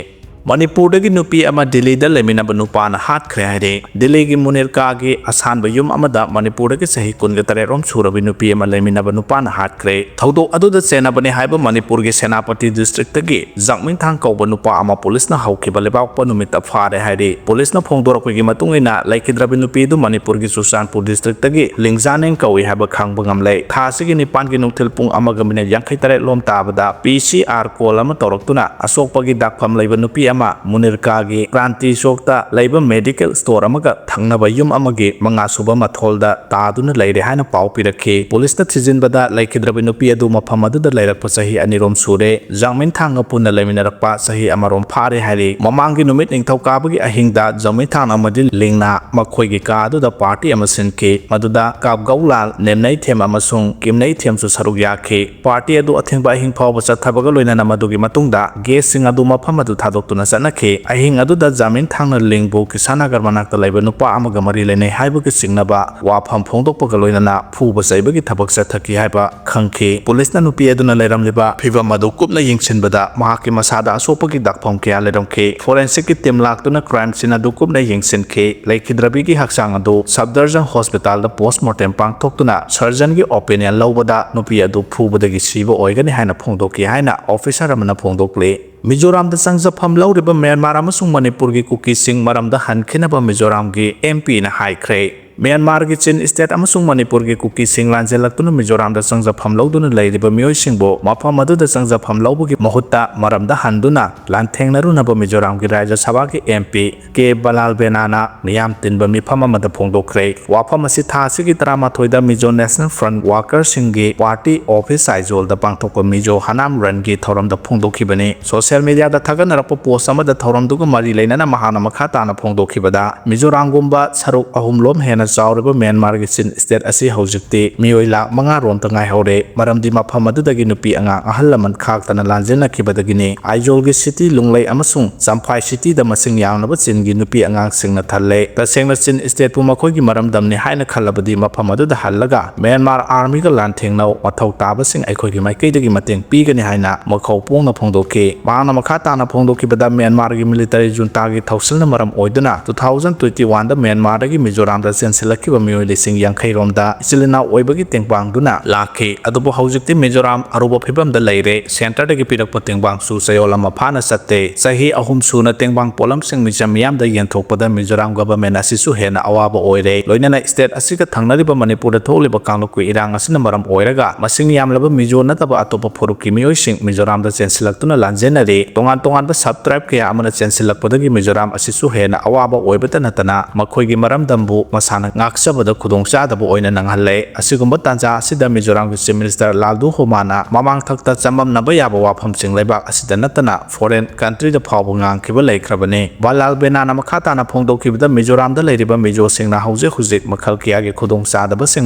ꯃꯅꯤꯄꯨꯔꯗꯒꯤ ꯅꯨꯄꯤ ꯑꯃ ꯗꯤꯜꯂꯤꯗ ꯂꯩꯃꯤꯟꯅꯕ ꯅꯨꯄꯥꯅ ꯍꯥꯠꯈ꯭ꯔꯦ ꯍꯥꯏꯔꯦ꯫ ꯗꯤꯜꯂꯤꯒꯤ ꯃꯨꯅꯤꯔꯀꯥꯒꯤ ꯑꯁꯥꯟꯕ ꯌꯨꯝ ꯑꯃꯗ ꯃꯅꯤꯄꯨꯔꯗꯒꯤ ꯆꯍꯤ ꯀꯨꯟꯒ ꯇꯔꯦꯠ ꯔꯣꯝ ꯁꯨꯔꯕꯤ ꯅꯨꯄꯤ ꯑꯃ ꯂꯩꯃꯤꯟꯅꯕ ꯅꯨꯄꯥꯅ ꯍꯥꯠꯈ꯭ꯔꯦ꯫ ꯊꯧꯗꯣꯛ ꯑꯗꯨꯗ ꯆꯦꯟꯅꯕꯅꯤ ꯍꯥꯏꯕ ꯃꯅꯤꯄꯨꯔꯒꯤ ꯁꯦꯅꯥꯄꯇꯤ ꯗꯤꯁꯇ꯭ꯔꯤꯛꯇꯒꯤ ꯖꯥꯛꯃꯤꯟꯊꯥꯡ ꯀꯧꯕ ꯅꯨꯄꯥ ꯑꯃ ꯄꯨꯂꯤꯁꯅ ꯍꯧꯈꯤꯕ ꯂꯩꯕꯥꯛꯄ ꯅꯨꯃꯤꯠꯇ ꯐꯥꯔꯦ ꯍꯥꯏꯔꯤ꯫ ꯄꯨꯂꯤꯁꯅ ꯐꯣꯡꯗꯣꯔꯛꯄꯒꯤ ꯃꯇꯨꯡ ꯏꯟꯅ ꯂꯩꯈꯤꯗ꯭ꯔꯕꯤ ꯅꯨꯄꯤ ꯑꯗꯨ ꯃꯅꯤꯄꯨꯔꯒꯤ ꯆꯨꯔꯆꯥꯟꯄꯨꯔ ꯗꯤꯁꯇ꯭ꯔꯤꯛꯇꯒꯤ ꯂꯤꯡꯖꯥꯅꯦꯡ ꯀꯧꯏ ꯍꯥꯏꯕ ꯈꯪꯕ ꯉꯝꯂꯦ꯫ ꯊꯥ ꯑꯁꯤꯒꯤ ꯅꯤꯄꯥꯟꯒꯤ ꯅꯨꯡꯊꯤꯜ ꯄꯨꯡ ꯑꯃꯒ ꯃꯤꯅꯤꯠ ꯌꯥꯡꯈꯩ ꯇꯔꯦꯠ ꯂꯣꯝ ꯇꯥꯕꯗ ꯄꯤ ꯁꯤ ꯑꯥꯔ ꯀꯣꯜ ꯑꯃ ꯇꯧꯔꯛꯇꯨꯅ ꯑꯁꯣꯛꯄꯒꯤ ꯗꯥꯛꯐꯝ ꯂꯩꯕ ꯅꯨꯄꯤ ꯑꯃ ꯃꯨꯅꯤꯔꯀꯥꯒꯤ ꯀ꯭ꯔꯥꯟꯇꯤ ꯆꯣꯛꯇ ꯂꯩꯕ ꯃꯦꯗꯤꯀꯦꯜ ꯁ꯭ꯇꯣꯔ ꯑꯃꯒ ꯊꯪꯅꯕ ꯌꯨꯝ ꯑꯃꯒꯤ ꯃꯉꯥ ꯁꯨꯕ ꯃꯊꯣꯜꯗ ꯇꯥꯗꯨꯅ ꯂꯩꯔꯦ ꯍꯥꯏꯅ ꯄꯥꯎ ꯄꯤꯔꯛꯈꯤ꯫ ꯄꯨꯂꯤꯁꯅ ꯊꯤꯖꯤꯟꯕꯗ ꯂꯩꯈꯤꯗ꯭ꯔꯕ ꯅꯨꯄꯤ ꯑꯗꯨ ꯃꯐꯝ ꯑꯗꯨꯗ ꯂꯩꯔꯛꯄ ꯆꯍꯤ ꯑꯅꯤ ꯔꯣꯝ ꯁꯨꯔꯦ꯫ ꯖꯥꯡꯃꯤꯟꯊꯥꯡꯒ ꯄꯨꯟꯅ ꯂꯩꯃꯤꯟꯅꯔꯛꯄ ꯆꯍꯤ ꯑꯃꯔꯣꯝ ꯐꯥꯔꯦ ꯍꯥꯏꯔꯤ꯫ ꯃꯃꯥꯡꯒꯤ ꯅꯨꯃꯤꯠ ꯅꯤꯡꯊꯧꯀꯥꯕꯒꯤ ꯑꯍꯤꯡꯗ ꯖꯥꯡꯃꯤꯟꯊꯥꯡ ꯑꯃꯗꯤ ꯂꯤꯡꯅ ꯃꯈꯣꯏꯒꯤ ꯀꯥ ꯑꯗꯨꯗ ꯄꯥꯔꯇꯤ ꯑꯃ ꯁꯤꯟꯈꯤ꯫ ꯃꯗꯨꯗ ꯀꯥꯞꯒꯧꯂꯥꯜ, ꯅꯦꯝꯅꯩꯊꯦꯝ ꯑꯃꯁꯨꯡ ꯀꯤꯝꯅꯩꯊꯦꯝꯁꯨ ꯁꯔꯨꯛ ꯌꯥꯈꯤ꯫ ꯄꯥꯔꯇꯤ ꯑꯗꯨ ꯑꯊꯦꯡꯕ ꯑꯍꯤꯡ ꯐꯥꯎꯕ ꯆꯠꯊꯕꯒ ꯂꯣꯏꯅꯅ ꯃꯗꯨꯒꯤ ꯃꯇꯨꯡꯗ ꯒꯦꯁꯁꯤꯡ ꯑꯗꯨ ꯃꯐꯝ ꯑꯗꯨ ꯊꯥꯗꯣꯛꯇꯨꯅ ꯆꯠꯅꯈꯤ꯫ ꯑꯍꯤꯡ ꯑꯗꯨꯗ ꯖꯥꯃꯤꯟ ꯊꯥꯡꯅ ꯂꯤꯡꯕꯨ ꯀꯤꯁꯥꯟ ꯅꯒꯔ ꯃꯅꯥꯛꯇ ꯂꯩꯕ ꯅꯨꯄꯥ ꯑꯃꯒ ꯃꯔꯤ ꯂꯩꯅꯩ ꯍꯥꯏꯕꯒꯤ ꯆꯤꯡꯅꯕ ꯋꯥꯐꯝ ꯐꯣꯡꯗꯣꯛꯄꯒ ꯂꯣꯏꯅꯅ ꯐꯨꯕ ꯆꯩꯕꯒꯤ ꯊꯕꯛ ꯆꯠꯊꯈꯤ ꯍꯥꯏꯕ ꯈꯪꯈꯤ꯫ ꯄꯨꯂꯤꯁꯅ ꯅꯨꯄꯤ ꯑꯗꯨꯅ ꯂꯩꯔꯝꯂꯤꯕ ꯐꯤꯚꯝ ꯑꯗꯨ ꯀꯨꯞꯅ ꯌꯦꯡꯁꯤꯟꯕꯗ ꯃꯍꯥꯛꯀꯤ ꯃꯁꯥꯗ ꯑꯁꯣꯛꯄꯒꯤ ꯗꯥꯛꯐꯝ ꯀꯌꯥ ꯂꯩꯔꯝꯈꯤ꯫ Forensic ꯀꯤ team ꯂꯥꯛꯇꯨꯅ crime scene ꯑꯗꯨ ꯀꯨꯞꯅ ꯌꯦꯡꯁꯤꯟꯈꯤ꯫ ꯂꯩꯈꯤꯗ꯭ꯔꯕꯤꯒꯤ ꯍꯛꯆꯥꯡ ꯑꯗꯨ ꯁꯐꯗꯔꯖꯪ hospital ꯗ post mortem ꯄꯥꯡꯊꯣꯛꯇꯨꯅ surgeon ꯒꯤ opinion ꯂꯧꯕꯗ ꯅꯨꯄꯤ ꯑꯗꯨ ꯐꯨꯕꯗꯒꯤ ꯁꯤꯕ ꯑꯣꯏꯒꯅꯤ ꯍꯥꯏꯅ ꯐꯣꯡꯗꯣꯛꯈꯤ ꯍꯥꯏꯅ officer ꯑꯃꯅ ꯐꯣꯡꯗꯣꯛꯂꯤ꯫ ꯃꯤꯖꯣꯔꯥꯝꯗ ꯆꯪꯖꯐꯝ ꯂꯧꯔꯤꯕ ꯃ꯭ꯌꯥꯟꯃꯥꯔ ꯑꯃꯁꯨꯡ ꯃꯅꯤꯄꯨꯔꯒꯤ ꯀꯨꯀꯤꯁꯤꯡ ꯃꯔꯝꯗ ꯍꯟꯈꯤꯅꯕ ꯃꯤꯖꯣꯔꯥꯝꯒꯤ MP ꯅ ꯍꯥꯏꯈ꯭ꯔꯦ꯫ ꯃ꯭ꯌꯥꯟꯃꯥꯔꯒꯤ ꯆꯤꯟ ꯁ꯭ꯇꯦꯠ ꯑꯃꯁꯨꯡ ꯃꯅꯤꯄꯨꯔꯒꯤ ꯀꯨꯀꯤꯁꯤꯡ ꯂꯥꯟꯖꯦꯜꯂꯛꯇꯨꯅ ꯃꯤꯖꯣꯔꯥꯝꯗ ꯆꯪꯖꯐꯝ ꯂꯧꯗꯨꯅ ꯂꯩꯔꯤꯕ ꯃꯤꯑꯣꯏꯁꯤꯡꯕꯨ ꯃꯐꯝ ꯑꯗꯨꯗ ꯆꯪꯖꯐꯝ ꯂꯧꯕꯒꯤ ꯃꯍꯨꯠꯇ ꯃꯔꯝꯗ ꯍꯟꯗꯨꯅ ꯂꯥꯟꯊꯦꯡꯅꯔꯨꯅꯕ ꯃꯤꯖꯣꯔꯥꯝꯒꯤ ꯔꯥꯖ꯭ꯌ ꯁꯚꯥꯒꯤ MP ꯀꯦ ꯕꯂꯥꯜ ꯕꯦꯅꯥꯅ ꯃꯤꯌꯥꯝ ꯇꯤꯟꯕ ꯃꯤꯐꯝ ꯑꯃꯗ ꯐꯣꯡꯗꯣꯛꯈ꯭ꯔꯦ꯫ ꯋꯥꯐꯝ ꯑꯁꯤ ꯊꯥ ꯑꯁꯤꯒꯤ ꯇꯔꯥꯃꯥꯊꯣꯏꯗ Mizo National Front worker ꯁꯤꯡꯒꯤ party office ꯑꯥꯏꯖꯣꯜꯗ ꯄꯥꯡꯊꯣꯛꯄ Mizo Hanam Run ꯒꯤ ꯊꯧꯔꯝꯗ ꯐꯣꯡꯗꯣꯛꯈꯤꯕꯅꯤ꯫ Social media ꯗ ꯊꯥꯒꯠꯅꯔꯛꯄ post ꯑꯃꯗ ꯊꯧꯔꯝꯗꯨꯒ ꯃꯔꯤ ꯂꯩꯅꯅ ꯃꯍꯥꯛꯅ ꯃꯈꯥ ꯇꯥꯅ ꯐꯣꯡꯗꯣꯛꯈꯤꯕꯗ, ꯃꯤꯖꯣꯔꯥꯝꯒꯨꯝꯕ ꯁꯔꯨꯛ ꯑꯍꯨꯝ ꯂꯣꯝ ꯍꯦꯟꯅ ꯆꯥꯎꯔꯤꯕ ꯃ꯭ꯌꯥꯟꯃꯥꯔꯒꯤ ꯆꯤꯟ ꯁ꯭ꯇꯦꯠ ꯑꯁꯤ ꯍꯧꯖꯤꯛꯇꯤ ꯃꯤꯑꯣꯏ ꯂꯥꯈ ꯃꯉꯥ ꯔꯣꯝꯇ ꯉꯥꯏꯍꯧꯔꯦ꯫ ꯃꯔꯝꯗꯤ ꯃꯐꯝ ꯑꯗꯨꯗꯒꯤ ꯅꯨꯄꯤ ꯑꯉꯥꯡ ꯑꯍꯜ ꯂꯃꯟ ꯈꯥꯛꯇꯅ ꯂꯥꯟꯖꯦꯟꯅꯈꯤꯕꯗꯒꯤꯅꯤ꯫ ꯑꯥꯏꯖꯣꯜꯒꯤ ꯁꯤꯇꯤ ꯂꯨꯡꯂꯩ ꯑꯃꯁꯨꯡ ꯆꯝꯐꯥꯏ ꯁꯤꯇꯤꯗ ꯃꯁꯤꯡ ꯌꯥꯝꯂꯕ ꯆꯤꯟꯒꯤ ꯅꯨꯄꯤ ꯑꯉꯥꯡꯁꯤꯡꯅ ꯊꯜꯂꯦ꯫ ꯇꯁꯦꯡꯅ ꯆꯤꯟ ꯁ꯭ꯇꯦꯠꯄꯨ ꯃꯈꯣꯏꯒꯤ ꯃꯔꯝꯗꯝꯅꯤ ꯍꯥꯏꯅ ꯈꯜꯂꯕꯗꯤ ꯃꯐꯝ ꯑꯗꯨꯗ ꯍꯜꯂꯒ ꯃ꯭ꯌꯥꯟꯃꯥꯔ ꯑꯥꯔꯃꯤꯒ ꯂꯥꯟꯊꯦꯡꯅꯧ꯫ ꯃꯊꯧ ꯇꯥꯕꯁꯤꯡ ꯑꯩꯈꯣꯏꯒꯤ ꯃꯥꯏꯀꯩꯗꯒꯤ ꯃꯇꯦꯡ ꯄꯤꯒꯅꯤ ꯍꯥꯏꯅ ꯃꯈꯧ ꯄꯣꯡꯅ ꯐꯣꯡꯗꯣꯛꯈꯤ꯫ ꯃꯍꯥꯛꯅ ꯃꯈꯥ ꯇꯥꯅ ꯐꯣꯡꯗꯣꯛꯈꯤꯕꯗ, ꯃ꯭ꯌꯥꯟꯃꯥꯔꯒꯤ military junta ꯒꯤ ꯊꯧꯁꯤꯜꯅ ꯃꯔꯝ ꯑꯣꯏꯗꯨꯅ two thousand twenty one ꯗ ꯃ꯭ꯌꯥꯟꯃꯥꯔꯗꯒꯤ ꯃꯤꯖꯣꯔꯥꯝꯗ ꯆꯦꯟꯁꯤꯜꯂꯛꯈꯤꯕ ꯃꯤꯑꯣꯏ ꯂꯤꯁꯤꯡ ꯌꯥꯡꯈꯩ ꯔꯣꯝꯗ ꯏꯆꯤꯜ ꯏꯅꯥꯎ ꯑꯣꯏꯕꯒꯤ ꯇꯦꯡꯕꯥꯡꯗꯨꯅ ꯂꯥꯛꯈꯤ꯫ ꯑꯗꯨꯕꯨ ꯍꯧꯖꯤꯛꯇꯤ ꯃꯤꯖꯣꯔꯥꯝ ꯑꯔꯨꯕ ꯐꯤꯕꯝꯗ ꯂꯩꯔꯦ꯫ Centre ꯗꯒꯤ ꯄꯤꯔꯛꯄ ꯇꯦꯡꯕꯥꯡꯁꯨ ꯆꯌꯣꯜ ꯑꯃ ꯐꯥꯅ ꯆꯠꯇꯦ꯫ ꯆꯍꯤ ꯑꯍꯨꯝ ꯁꯨꯅ ꯇꯦꯡꯕꯥꯡ ꯄꯣꯠꯂꯝꯁꯤꯡ ꯃꯤꯆꯝ ꯃꯤꯌꯥꯝꯗ ꯌꯦꯟꯊꯣꯛꯄꯗ ꯃꯤꯖꯣꯔꯥꯝ government ꯑꯁꯤꯁꯨ ꯍꯦꯟꯅ ꯑꯋꯥꯕ ꯑꯣꯏꯔꯦ꯫ ꯂꯣꯏꯅꯅ state ꯑꯁꯤꯒ ꯊꯪꯅꯔꯤꯕ ꯃꯅꯤꯄꯨꯔꯗ ꯊꯣꯛꯂꯤꯕ ꯀꯥꯡꯂꯨꯞꯀꯤ ꯏꯔꯥꯡ ꯑꯁꯤꯅ ꯃꯔꯝ ꯑꯣꯏꯔꯒ ꯃꯁꯤꯡ ꯌꯥꯝꯂꯕ ꯃꯤꯖꯣ ꯅꯠꯇꯕ ꯑꯇꯣꯞꯄ ꯐꯨꯔꯨꯞꯀꯤ ꯃꯤꯑꯣꯏꯁꯤꯡ ꯃꯤꯖꯣꯔꯥꯝꯗ ꯆꯦꯟꯁꯤꯜꯂꯛꯇꯨꯅ ꯂꯥꯟꯖꯦꯟꯅꯔꯤ꯫ ꯇꯣꯉꯥꯟ ꯇꯣꯉꯥꯟꯕ sub tribe ꯀꯌꯥ ꯑꯃꯅ ꯆꯦꯟꯁꯤꯜꯂꯛꯄꯗꯒꯤ ꯃꯤꯖꯣꯔꯥꯝ ꯑꯁꯤꯁꯨ ꯍꯦꯟꯅ ꯑꯋꯥꯕ ꯑꯣꯏꯕꯇ ꯅꯠꯇꯅ ꯃꯈꯣꯏꯒꯤ ꯃꯔꯝꯗꯝꯕꯨ ꯃꯁꯥ ꯉꯥꯛꯆꯕꯗ ꯈꯨꯗꯣꯡꯆꯥꯗꯕ ꯑꯣꯏꯅ ꯅꯪꯍꯜꯂꯦ꯫ ꯑꯁꯤꯒꯨꯝꯕ ꯇꯥꯟꯖꯥ ꯑꯁꯤꯗ ꯃꯤꯖꯣꯔꯥꯝꯒꯤ Chief Minister ꯂꯥꯜꯗꯨ ꯍꯣꯃꯥꯅ ꯃꯃꯥꯡꯊꯛꯇ ꯆꯃꯝꯅꯕ ꯌꯥꯕ ꯋꯥꯐꯝꯁꯤꯡ ꯂꯩꯕꯥꯛ ꯑꯁꯤꯗ ꯅꯠꯇꯅ foreign countryꯗ ꯐꯥꯎꯕ ꯉꯥꯡꯈꯤꯕ ꯂꯩꯈ꯭ꯔꯕꯅꯤ꯫ ꯕꯥꯂꯥꯜ ꯕꯦꯅꯥꯅ ꯃꯈꯥ ꯇꯥꯅ ꯐꯣꯡꯗꯣꯛꯈꯤꯕꯗ ꯃꯤꯖꯣꯔꯥꯝꯗ ꯂꯩꯔꯤꯕ ꯃꯤꯖꯣꯁꯤꯡꯅ ꯍꯧꯖꯤꯛ ꯍꯧꯖꯤꯛ ꯃꯈꯜ ꯀꯌꯥꯒꯤ ꯈꯨꯗꯣꯡꯆꯥꯗꯕꯁꯤꯡ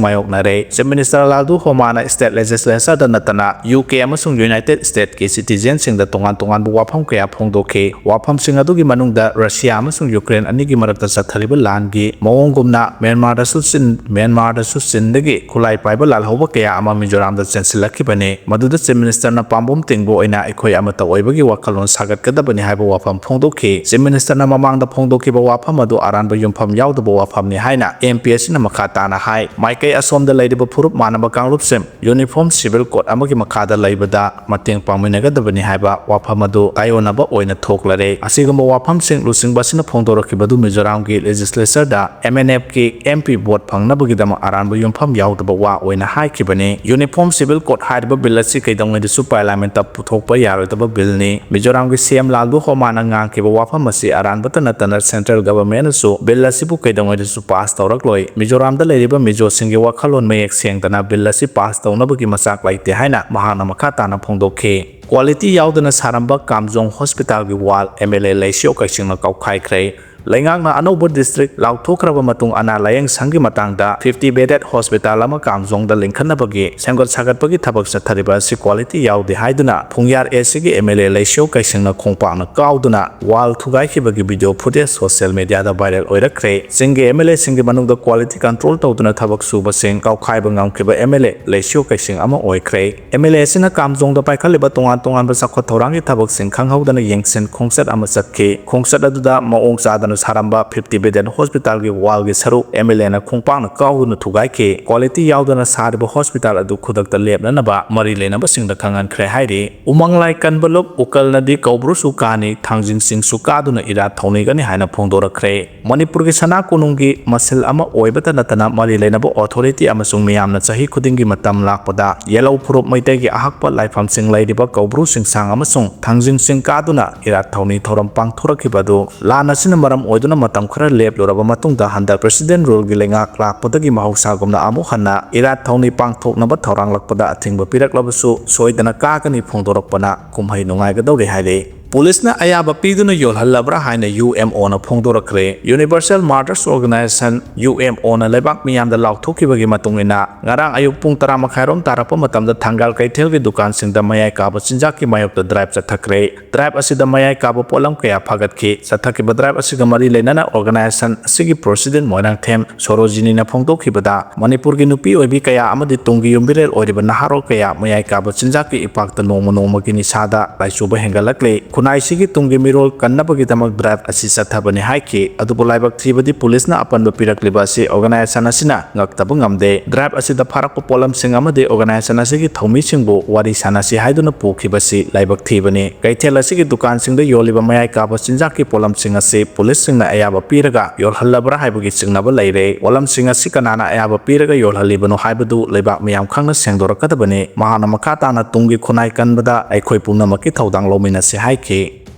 ꯃꯥꯌꯣꯛꯅꯔꯦ꯫ Chief Minister ꯂꯥꯜꯗꯨ ꯍꯣꯃꯥꯅ state legislatureꯗ ꯅꯠꯇꯅ U K ꯑꯃꯁꯨꯡ United Statesꯀꯤ citizenꯁꯤꯡꯗ ꯇꯣꯉꯥꯟ ꯇꯣꯉꯥꯟꯕ ꯋꯥꯐꯝ ꯀꯌꯥ ꯐꯣꯡꯗꯣꯛꯈꯤ꯫ ꯋꯥꯐꯝꯁꯤꯡ ꯑꯗꯨꯒꯤ ꯃꯅꯨꯡꯗ Russia ꯑꯃꯁꯨꯡ Ukraine ꯑꯅꯤꯒꯤ ꯃꯔꯛꯇ ꯆꯠꯊꯔꯤꯕ ꯂꯥꯟꯒꯤ ꯃꯑꯣꯡꯒꯨꯝꯅ ꯃ꯭ꯌꯥꯟꯃꯥꯔꯗꯁꯨ ꯆꯤꯟ-, ꯃ꯭ꯌꯥꯟꯃꯥꯔꯗꯁꯨ ꯆꯤꯟꯗꯒꯤ ꯈꯨꯠꯂꯥꯏ ꯄꯥꯏꯕ ꯂꯥꯜꯍꯧꯕ ꯀꯌꯥ ꯑꯃ ꯃꯤꯖꯣꯔꯥꯝꯗ ꯆꯦꯟꯁꯤꯜꯂꯛꯈꯤꯕꯅꯤ꯫ ꯃꯗꯨꯗ Chief Ministerꯅ ꯄꯥꯝꯕꯣꯝ ꯇꯤꯡꯕ ꯑꯣꯏꯅ ꯑꯩꯈꯣꯏ ꯑꯃꯠꯇ ꯑꯣꯏꯕꯒꯤ ꯋꯥꯈꯜꯂꯣꯟ ꯁꯥꯒꯠꯀꯗꯕꯅꯤ ꯍꯥꯏꯕ ꯋꯥꯐꯝ ꯐꯣꯡꯗꯣꯛꯈꯤ꯫ Chief Ministerꯅ ꯃꯃꯥꯡꯗ ꯐꯣꯡꯗꯣꯛꯈꯤꯕ ꯋꯥꯐꯝ ꯑꯗꯨ ꯑꯔꯥꯟꯕ ꯌꯨꯝꯐꯝ ꯌꯥꯎꯗꯕ ꯋꯥꯐꯝꯅꯤ ꯍꯥꯏꯅ M P ꯑꯁꯤꯅ ꯃꯈꯥ ꯇꯥꯅ ꯍꯥꯏ꯫ ꯃꯥꯏꯀꯩ ꯑꯁꯣꯝꯗ ꯂꯩꯔꯤꯕ ꯐꯨꯔꯨꯞ ꯃꯥꯟꯅꯕ ꯀꯥꯡꯂꯨꯞꯁꯤꯡ Uniform Civil Code ꯑꯃꯒꯤ ꯃꯈꯥꯗ ꯂꯩꯕꯗ ꯃꯇꯦꯡ ꯄꯥꯡꯃꯤꯟꯅꯒꯗꯕꯅꯤ ꯍꯥꯏꯕ ꯋꯥꯐꯝ ꯑꯗꯨ ꯇꯥꯏꯑꯣꯟꯅꯕ ꯑꯣꯏꯅ ꯊꯣꯛꯂꯔꯦ꯫ ꯑꯁꯤꯒꯨꯝꯕ ꯋꯥꯐꯝꯁꯤꯡ ꯂꯨꯆꯤꯡꯕ ꯑꯁꯤꯅ ꯐꯣꯡꯗꯣꯔꯛꯈꯤꯕꯗꯨ ꯃꯤꯖꯣꯔꯥꯝꯒꯤ legislatureꯗ M N Fꯀꯤ M P vote ꯐꯪꯅꯕꯒꯤꯗꯃꯛ ꯑꯔꯥꯟꯕ ꯌꯨꯝꯐꯝ ꯌꯥꯎꯗꯕ ꯋꯥ ꯑꯣꯏꯅ ꯍꯥꯏꯈꯤꯕꯅꯤ꯫ Uniform Civil Code ꯍꯥꯏꯔꯤꯕ bill ꯑꯁꯤ ꯀꯩꯗꯧꯉꯩꯗꯁꯨ Parliamentꯇ ꯄꯨꯊꯣꯛꯄ ꯌꯥꯔꯣꯏꯗꯕ billꯅꯤ꯫ ꯃꯤꯖꯣꯔꯥꯝꯒꯤ C M ꯂꯥꯜꯗꯨ ꯍꯣꯃꯥꯅ ꯉꯥꯡꯈꯤꯕ ꯋꯥꯐꯝ ꯑꯁꯤ ꯑꯔꯥꯟꯕꯇ ꯅꯠꯇꯅ central governmentꯅꯁꯨ bill ꯑꯁꯤꯕꯨ ꯀꯩꯗꯧꯉꯩꯗꯁꯨ pass ꯇꯧꯔꯛꯂꯣꯏ꯫ ꯃꯤꯖꯣꯔꯥꯝꯗ ꯂꯩꯔꯤꯕ ꯃꯤꯖꯣꯁꯤꯡꯒꯤ ꯋꯥꯈꯜꯂꯣꯟ ꯃꯌꯦꯛ ꯁꯦꯡꯗꯅ bill ꯑꯁꯤ pass ꯇꯧꯅꯕꯒꯤ ꯃꯆꯥꯛ ꯂꯩꯇꯦ ꯍꯥꯏꯅ ꯃꯍꯥꯛꯅ ꯃꯈꯥ ꯇꯥꯅ ꯐꯣꯡꯗꯣꯛꯈꯤ꯫ Quality ꯌꯥꯎꯗꯅ ꯁꯥꯔꯝꯕ ꯀꯥꯝꯖꯣꯡ hospitalꯒꯤ wall M L A ꯂꯩꯁꯤꯌꯣ ꯀꯩꯁꯤꯡꯅ ꯀꯥꯎꯈꯥꯏꯈ꯭ꯔꯦ꯫ ꯂꯩꯉꯥꯛꯅ ꯑꯅꯧꯕ district ꯂꯥꯎꯊꯣꯛꯈ꯭ꯔꯕ ꯃꯇꯨꯡ ꯑꯅꯥ ꯂꯥꯌꯦꯡ ꯁꯪꯒꯤ ꯃꯇꯥꯡꯗ fifty bedded hospital ꯑꯃ ꯀꯥꯝꯖꯣꯡꯗ ꯂꯤꯡꯈꯠꯅꯕꯒꯤ ꯁꯦꯝꯒꯠ ꯁꯥꯒꯠꯄꯒꯤ ꯊꯕꯛ ꯆꯠꯊꯔꯤꯕ ꯑꯁꯤ quality ꯌꯥꯎꯗꯦ ꯍꯥꯏꯗꯨꯅ ꯐꯨꯡꯌꯥꯔ Act ꯒꯤ M L A ꯂꯩꯁꯤꯌꯣ ꯀꯩꯁꯤꯡꯅ ꯈꯣꯡꯄꯥꯛꯅ ꯀꯥꯎꯗꯨꯅ wall ꯊꯨꯒꯥꯏꯈꯤꯕꯒꯤ video footage social mediaꯗ viral ꯑꯣꯏꯔꯛꯈ꯭ꯔꯦ꯫ ꯆꯤꯡꯒꯤ M L Aꯁꯤꯡꯒꯤ ꯃꯅꯨꯡꯗ quality control ꯇꯧꯗꯨꯅ ꯊꯕꯛ ꯁꯨꯕꯁꯤꯡ ꯀꯥꯎꯈꯥꯏꯕ ꯉꯝꯈꯤꯕ M L A ꯂꯩꯁꯤꯌꯣ ꯀꯩꯁꯤꯡ ꯑꯃ ꯑꯣꯏꯈ꯭ꯔꯦ꯫ M L A ꯑꯁꯤꯅ ꯀꯥꯝꯖꯣꯡꯗ ꯄꯥꯏꯈꯠꯂꯤꯕ ꯇꯣꯉꯥꯟ ꯇꯣꯉꯥꯟꯕ ꯆꯥꯎꯈꯠ ꯊꯧꯔꯥꯡꯒꯤ ꯊꯕꯛꯁꯤꯡ ꯈꯪꯍꯧꯗꯅ ꯌꯦꯡꯁꯤꯟ ꯈꯣꯡꯆꯠ ꯑꯃ ꯆꯠꯈꯤ꯫ ꯈꯣꯡꯆꯠ ꯑꯗꯨꯗ ꯃꯑꯣꯡ ꯆꯥꯗꯅ ꯁꯥꯔꯝꯕ fifty bedded hospitalꯒꯤ wallꯒꯤ ꯁꯔꯨꯛ M L Aꯅ ꯈꯣꯡꯄꯥꯛꯅ ꯀꯥꯎꯗꯨꯅ ꯊꯨꯒꯥꯏꯈꯤ꯫ Quality ꯌꯥꯎꯗꯅ ꯁꯥꯔꯤꯕ hospital ꯑꯗꯨ ꯈꯨꯗꯛꯇ ꯂꯦꯞꯅꯅꯕ ꯃꯔꯤ ꯂꯩꯅꯕꯁꯤꯡꯗ ꯈꯪꯍꯟꯈ꯭ꯔꯦ ꯍꯥꯏꯔꯤ꯫ ꯎꯃꯪꯂꯥꯏ ꯀꯟꯕ ꯂꯨꯞ, ꯎꯀꯜꯅꯗꯤ ꯀꯧꯕ꯭ꯔꯨꯁꯨ ꯀꯥꯅꯤ, ꯊꯥꯡꯖꯤꯡ ꯆꯤꯡꯁꯨ ꯀꯥꯗꯨꯅ ꯏꯔꯥꯠ ꯊꯧꯅꯤꯒꯅꯤ ꯍꯥꯏꯅ ꯐꯣꯡꯗꯣꯔꯛꯈ꯭ꯔꯦ꯫ ꯃꯅꯤꯄꯨꯔꯒꯤ ꯁꯅꯥ ꯀꯣꯅꯨꯡꯒꯤ ꯃꯁꯤꯜ ꯑꯃ ꯑꯣꯏꯕꯇ ꯅꯠꯇꯅ ꯃꯔꯤ ꯂꯩꯅꯕ authority ꯑꯃꯁꯨꯡ ꯃꯤꯌꯥꯝꯅ ꯆꯍꯤ ꯈꯨꯗꯤꯡꯒꯤ ꯃꯇꯝ ꯂꯥꯛꯄꯗ ꯌꯦꯜꯍꯧ ꯐꯨꯔꯨꯞ ꯃꯩꯇꯩꯒꯤ ꯑꯍꯛꯄ ꯂꯥꯏꯐꯝꯁꯤꯡ ꯂꯩꯔꯤꯕ ꯀꯧꯕ꯭ꯔꯨ ꯆꯤꯡꯁꯥꯡ ꯑꯃꯁꯨꯡ ꯊꯥꯡꯖꯤꯡ ꯆꯤꯡ ꯀꯥꯗꯨꯅ ꯏꯔꯥꯠ ꯊꯧꯅꯤ ꯊꯧꯔꯝ ꯄꯥꯡꯊꯣꯔꯛꯈꯤꯕ ꯑꯗꯨ ꯂꯥꯟ ꯑꯁꯤꯅ ꯃꯔꯝ ꯑꯣꯏꯗꯨꯅ ꯃꯇꯝ ꯈꯔ ꯂꯦꯞꯂꯨꯔꯕ ꯃꯇꯨꯡꯗ ꯍꯟꯗꯛ President Ruleꯒꯤ ꯂꯩꯉꯥꯛ ꯂꯥꯛꯄꯗꯒꯤ ꯃꯍꯧꯁꯥꯒꯨꯝꯅ ꯑꯃꯨꯛ ꯍꯟꯅ ꯏꯔꯥꯠ ꯊꯧꯅꯤ ꯄꯥꯡꯊꯣꯛꯅꯕ ꯊꯧꯔꯥꯡꯂꯛꯄꯗ ꯑꯊꯤꯡꯕ ꯄꯤꯔꯛꯂꯕꯁꯨ ꯁꯣꯏꯗꯅ ꯀꯥꯒꯅꯤ ꯐꯣꯡꯗꯣꯔꯛꯄꯅ ꯀꯨꯝꯍꯩ ꯅꯨꯡꯉꯥꯏꯒꯗꯧꯔꯦ ꯍꯥꯏꯔꯤ꯫ ꯄꯨꯂꯤꯁꯅ ꯑꯌꯥꯕ ꯄꯤꯗꯨꯅ ꯌꯣꯜꯍꯜꯂꯕ꯭ꯔꯥ ꯍꯥꯏꯅ UMOꯅ ꯐꯣꯡꯗꯣꯔꯛꯈ꯭ꯔꯦ꯫ Universal Martyrs Organization, UMOꯅ ꯂꯩꯕꯥꯛ ꯃꯤꯌꯥꯝꯗ ꯂꯥꯎꯊꯣꯛꯈꯤꯕꯒꯤ ꯃꯇꯨꯡ ꯏꯟꯅ ꯉꯔꯥꯡ ꯑꯌꯨꯛ ꯄꯨꯡ ꯇꯔꯥ ꯃꯈꯥꯏꯔꯣꯝ ꯇꯥꯔꯛꯄ ꯃꯇꯝꯗ ꯊꯪꯒꯥꯜ ꯀꯩꯊꯦꯜꯒꯤ ꯗꯨꯀꯥꯟꯁꯤꯡꯗ ꯃꯌꯥꯏ ꯀꯥꯕ ꯆꯤꯟꯖꯥꯛꯀꯤ ꯃꯥꯌꯣꯛꯇ drive ꯆꯠꯊꯈ꯭ꯔꯦ꯫ Drive ꯑꯁꯤꯗ ꯃꯌꯥꯏ ꯀꯥꯕ ꯄꯣꯠꯂꯝ ꯀꯌꯥ ꯐꯥꯒꯠꯈꯤ꯫ ꯆꯠꯊꯈꯤꯕ drive ꯑꯁꯤꯒ ꯃꯔꯤ ꯂꯩꯅꯅ organization ꯑꯁꯤꯒꯤ President ꯃꯣꯏꯔꯥꯡꯊꯦꯝ ꯁꯣꯔꯣꯖꯤꯅꯤꯅ ꯐꯣꯡꯗꯣꯛꯈꯤꯕꯗ, ꯃꯅꯤꯄꯨꯔꯒꯤ ꯅꯨꯄꯤ ꯑꯣꯏꯕꯤ ꯀꯌꯥ ꯑꯃꯗꯤ ꯇꯨꯡꯒꯤ ꯌꯨꯝꯕꯤꯔꯦꯜ ꯑꯣꯏꯔꯤꯕ ꯅꯍꯥꯔꯣꯜ ꯀꯌꯥ ꯃꯌꯥꯏ ꯀꯥꯕ ꯆꯤꯟꯖꯥꯛꯀꯤ ꯏꯄꯥꯛꯇ ꯅꯣꯡꯃ ꯅꯣꯡꯃꯒꯤ ꯅꯤꯁꯥꯗ ꯂꯥꯏꯆꯨꯕ ꯍꯦꯟꯒꯠꯂꯛꯂꯦ꯫ ꯈꯨꯟꯅꯥꯏꯁꯤꯒꯤ ꯇꯨꯡꯒꯤ ꯃꯤꯔꯣꯜ ꯀꯟꯅꯕꯒꯤꯗꯃꯛ drive ꯑꯁꯤ ꯆꯠꯊꯕꯅꯤ ꯍꯥꯏꯈꯤ꯫ ꯑꯗꯨꯕꯨ ꯂꯥꯏꯕꯛ ꯊꯤꯕꯗꯤ ꯄꯨꯂꯤꯁꯅ ꯑꯄꯟꯕ ꯄꯤꯔꯛꯂꯤꯕ ꯑꯁꯤ organization ꯑꯁꯤꯅ ꯉꯛꯇꯕ ꯉꯝꯗꯦ꯫ Drive ꯑꯁꯤꯗ ꯐꯥꯔꯛꯄ ꯄꯣꯠꯂꯝꯁꯤꯡ ꯑꯃꯗꯤ organization ꯑꯁꯤꯒꯤ ꯊꯧꯃꯤꯁꯤꯡꯕꯨ ꯋꯥꯔꯤ ꯁꯥꯟꯅꯁꯤ ꯍꯥꯏꯗꯨꯅ ꯄꯨꯈꯤꯕꯁꯤ ꯂꯥꯏꯕꯛ ꯊꯤꯕꯅꯤ꯫ ꯀꯩꯊꯦꯜ ꯑꯁꯤꯒꯤ ꯗꯨꯀꯥꯟꯁꯤꯡꯗ ꯌꯣꯜꯂꯤꯕ ꯃꯌꯥꯏ ꯀꯥꯕ ꯆꯤꯟꯖꯥꯛꯀꯤ ꯄꯣꯠꯂꯝꯁꯤꯡ ꯑꯁꯤ ꯄꯨꯂꯤꯁꯁꯤꯡꯅ ꯑꯌꯥꯕ ꯄꯤꯔꯒ ꯌꯣꯜꯍꯜꯂꯕ꯭ꯔꯥ ꯍꯥꯏꯕꯒꯤ ꯆꯤꯡꯅꯕ ꯂꯩꯔꯦ꯫ ꯄꯣꯠꯂꯝꯁꯤꯡ ꯑꯁꯤ ꯀꯅꯥꯅ ꯑꯌꯥꯕ ꯄꯤꯔꯒ ꯌꯣꯜꯍꯜꯂꯤꯕꯅꯣ ꯍꯥꯏꯕꯗꯨ ꯂꯩꯕꯥꯛ ꯃꯤꯌꯥꯝ ꯈꯪꯅ ꯁꯦꯡꯗꯣꯔꯛꯀꯗꯕꯅꯤ꯫ ꯃꯍꯥꯛꯅ ꯃꯈꯥ ꯇꯥꯅ ꯇꯨꯡꯒꯤ ꯈꯨꯟꯅꯥꯏ ꯀꯟꯕꯗ ꯑꯩꯈꯣꯏ ꯄꯨꯝꯅꯃꯛꯀꯤ ꯊꯧꯗꯥꯡ ꯂꯧꯃꯤꯟꯅꯁꯤ ꯍꯥꯏꯈꯤ꯫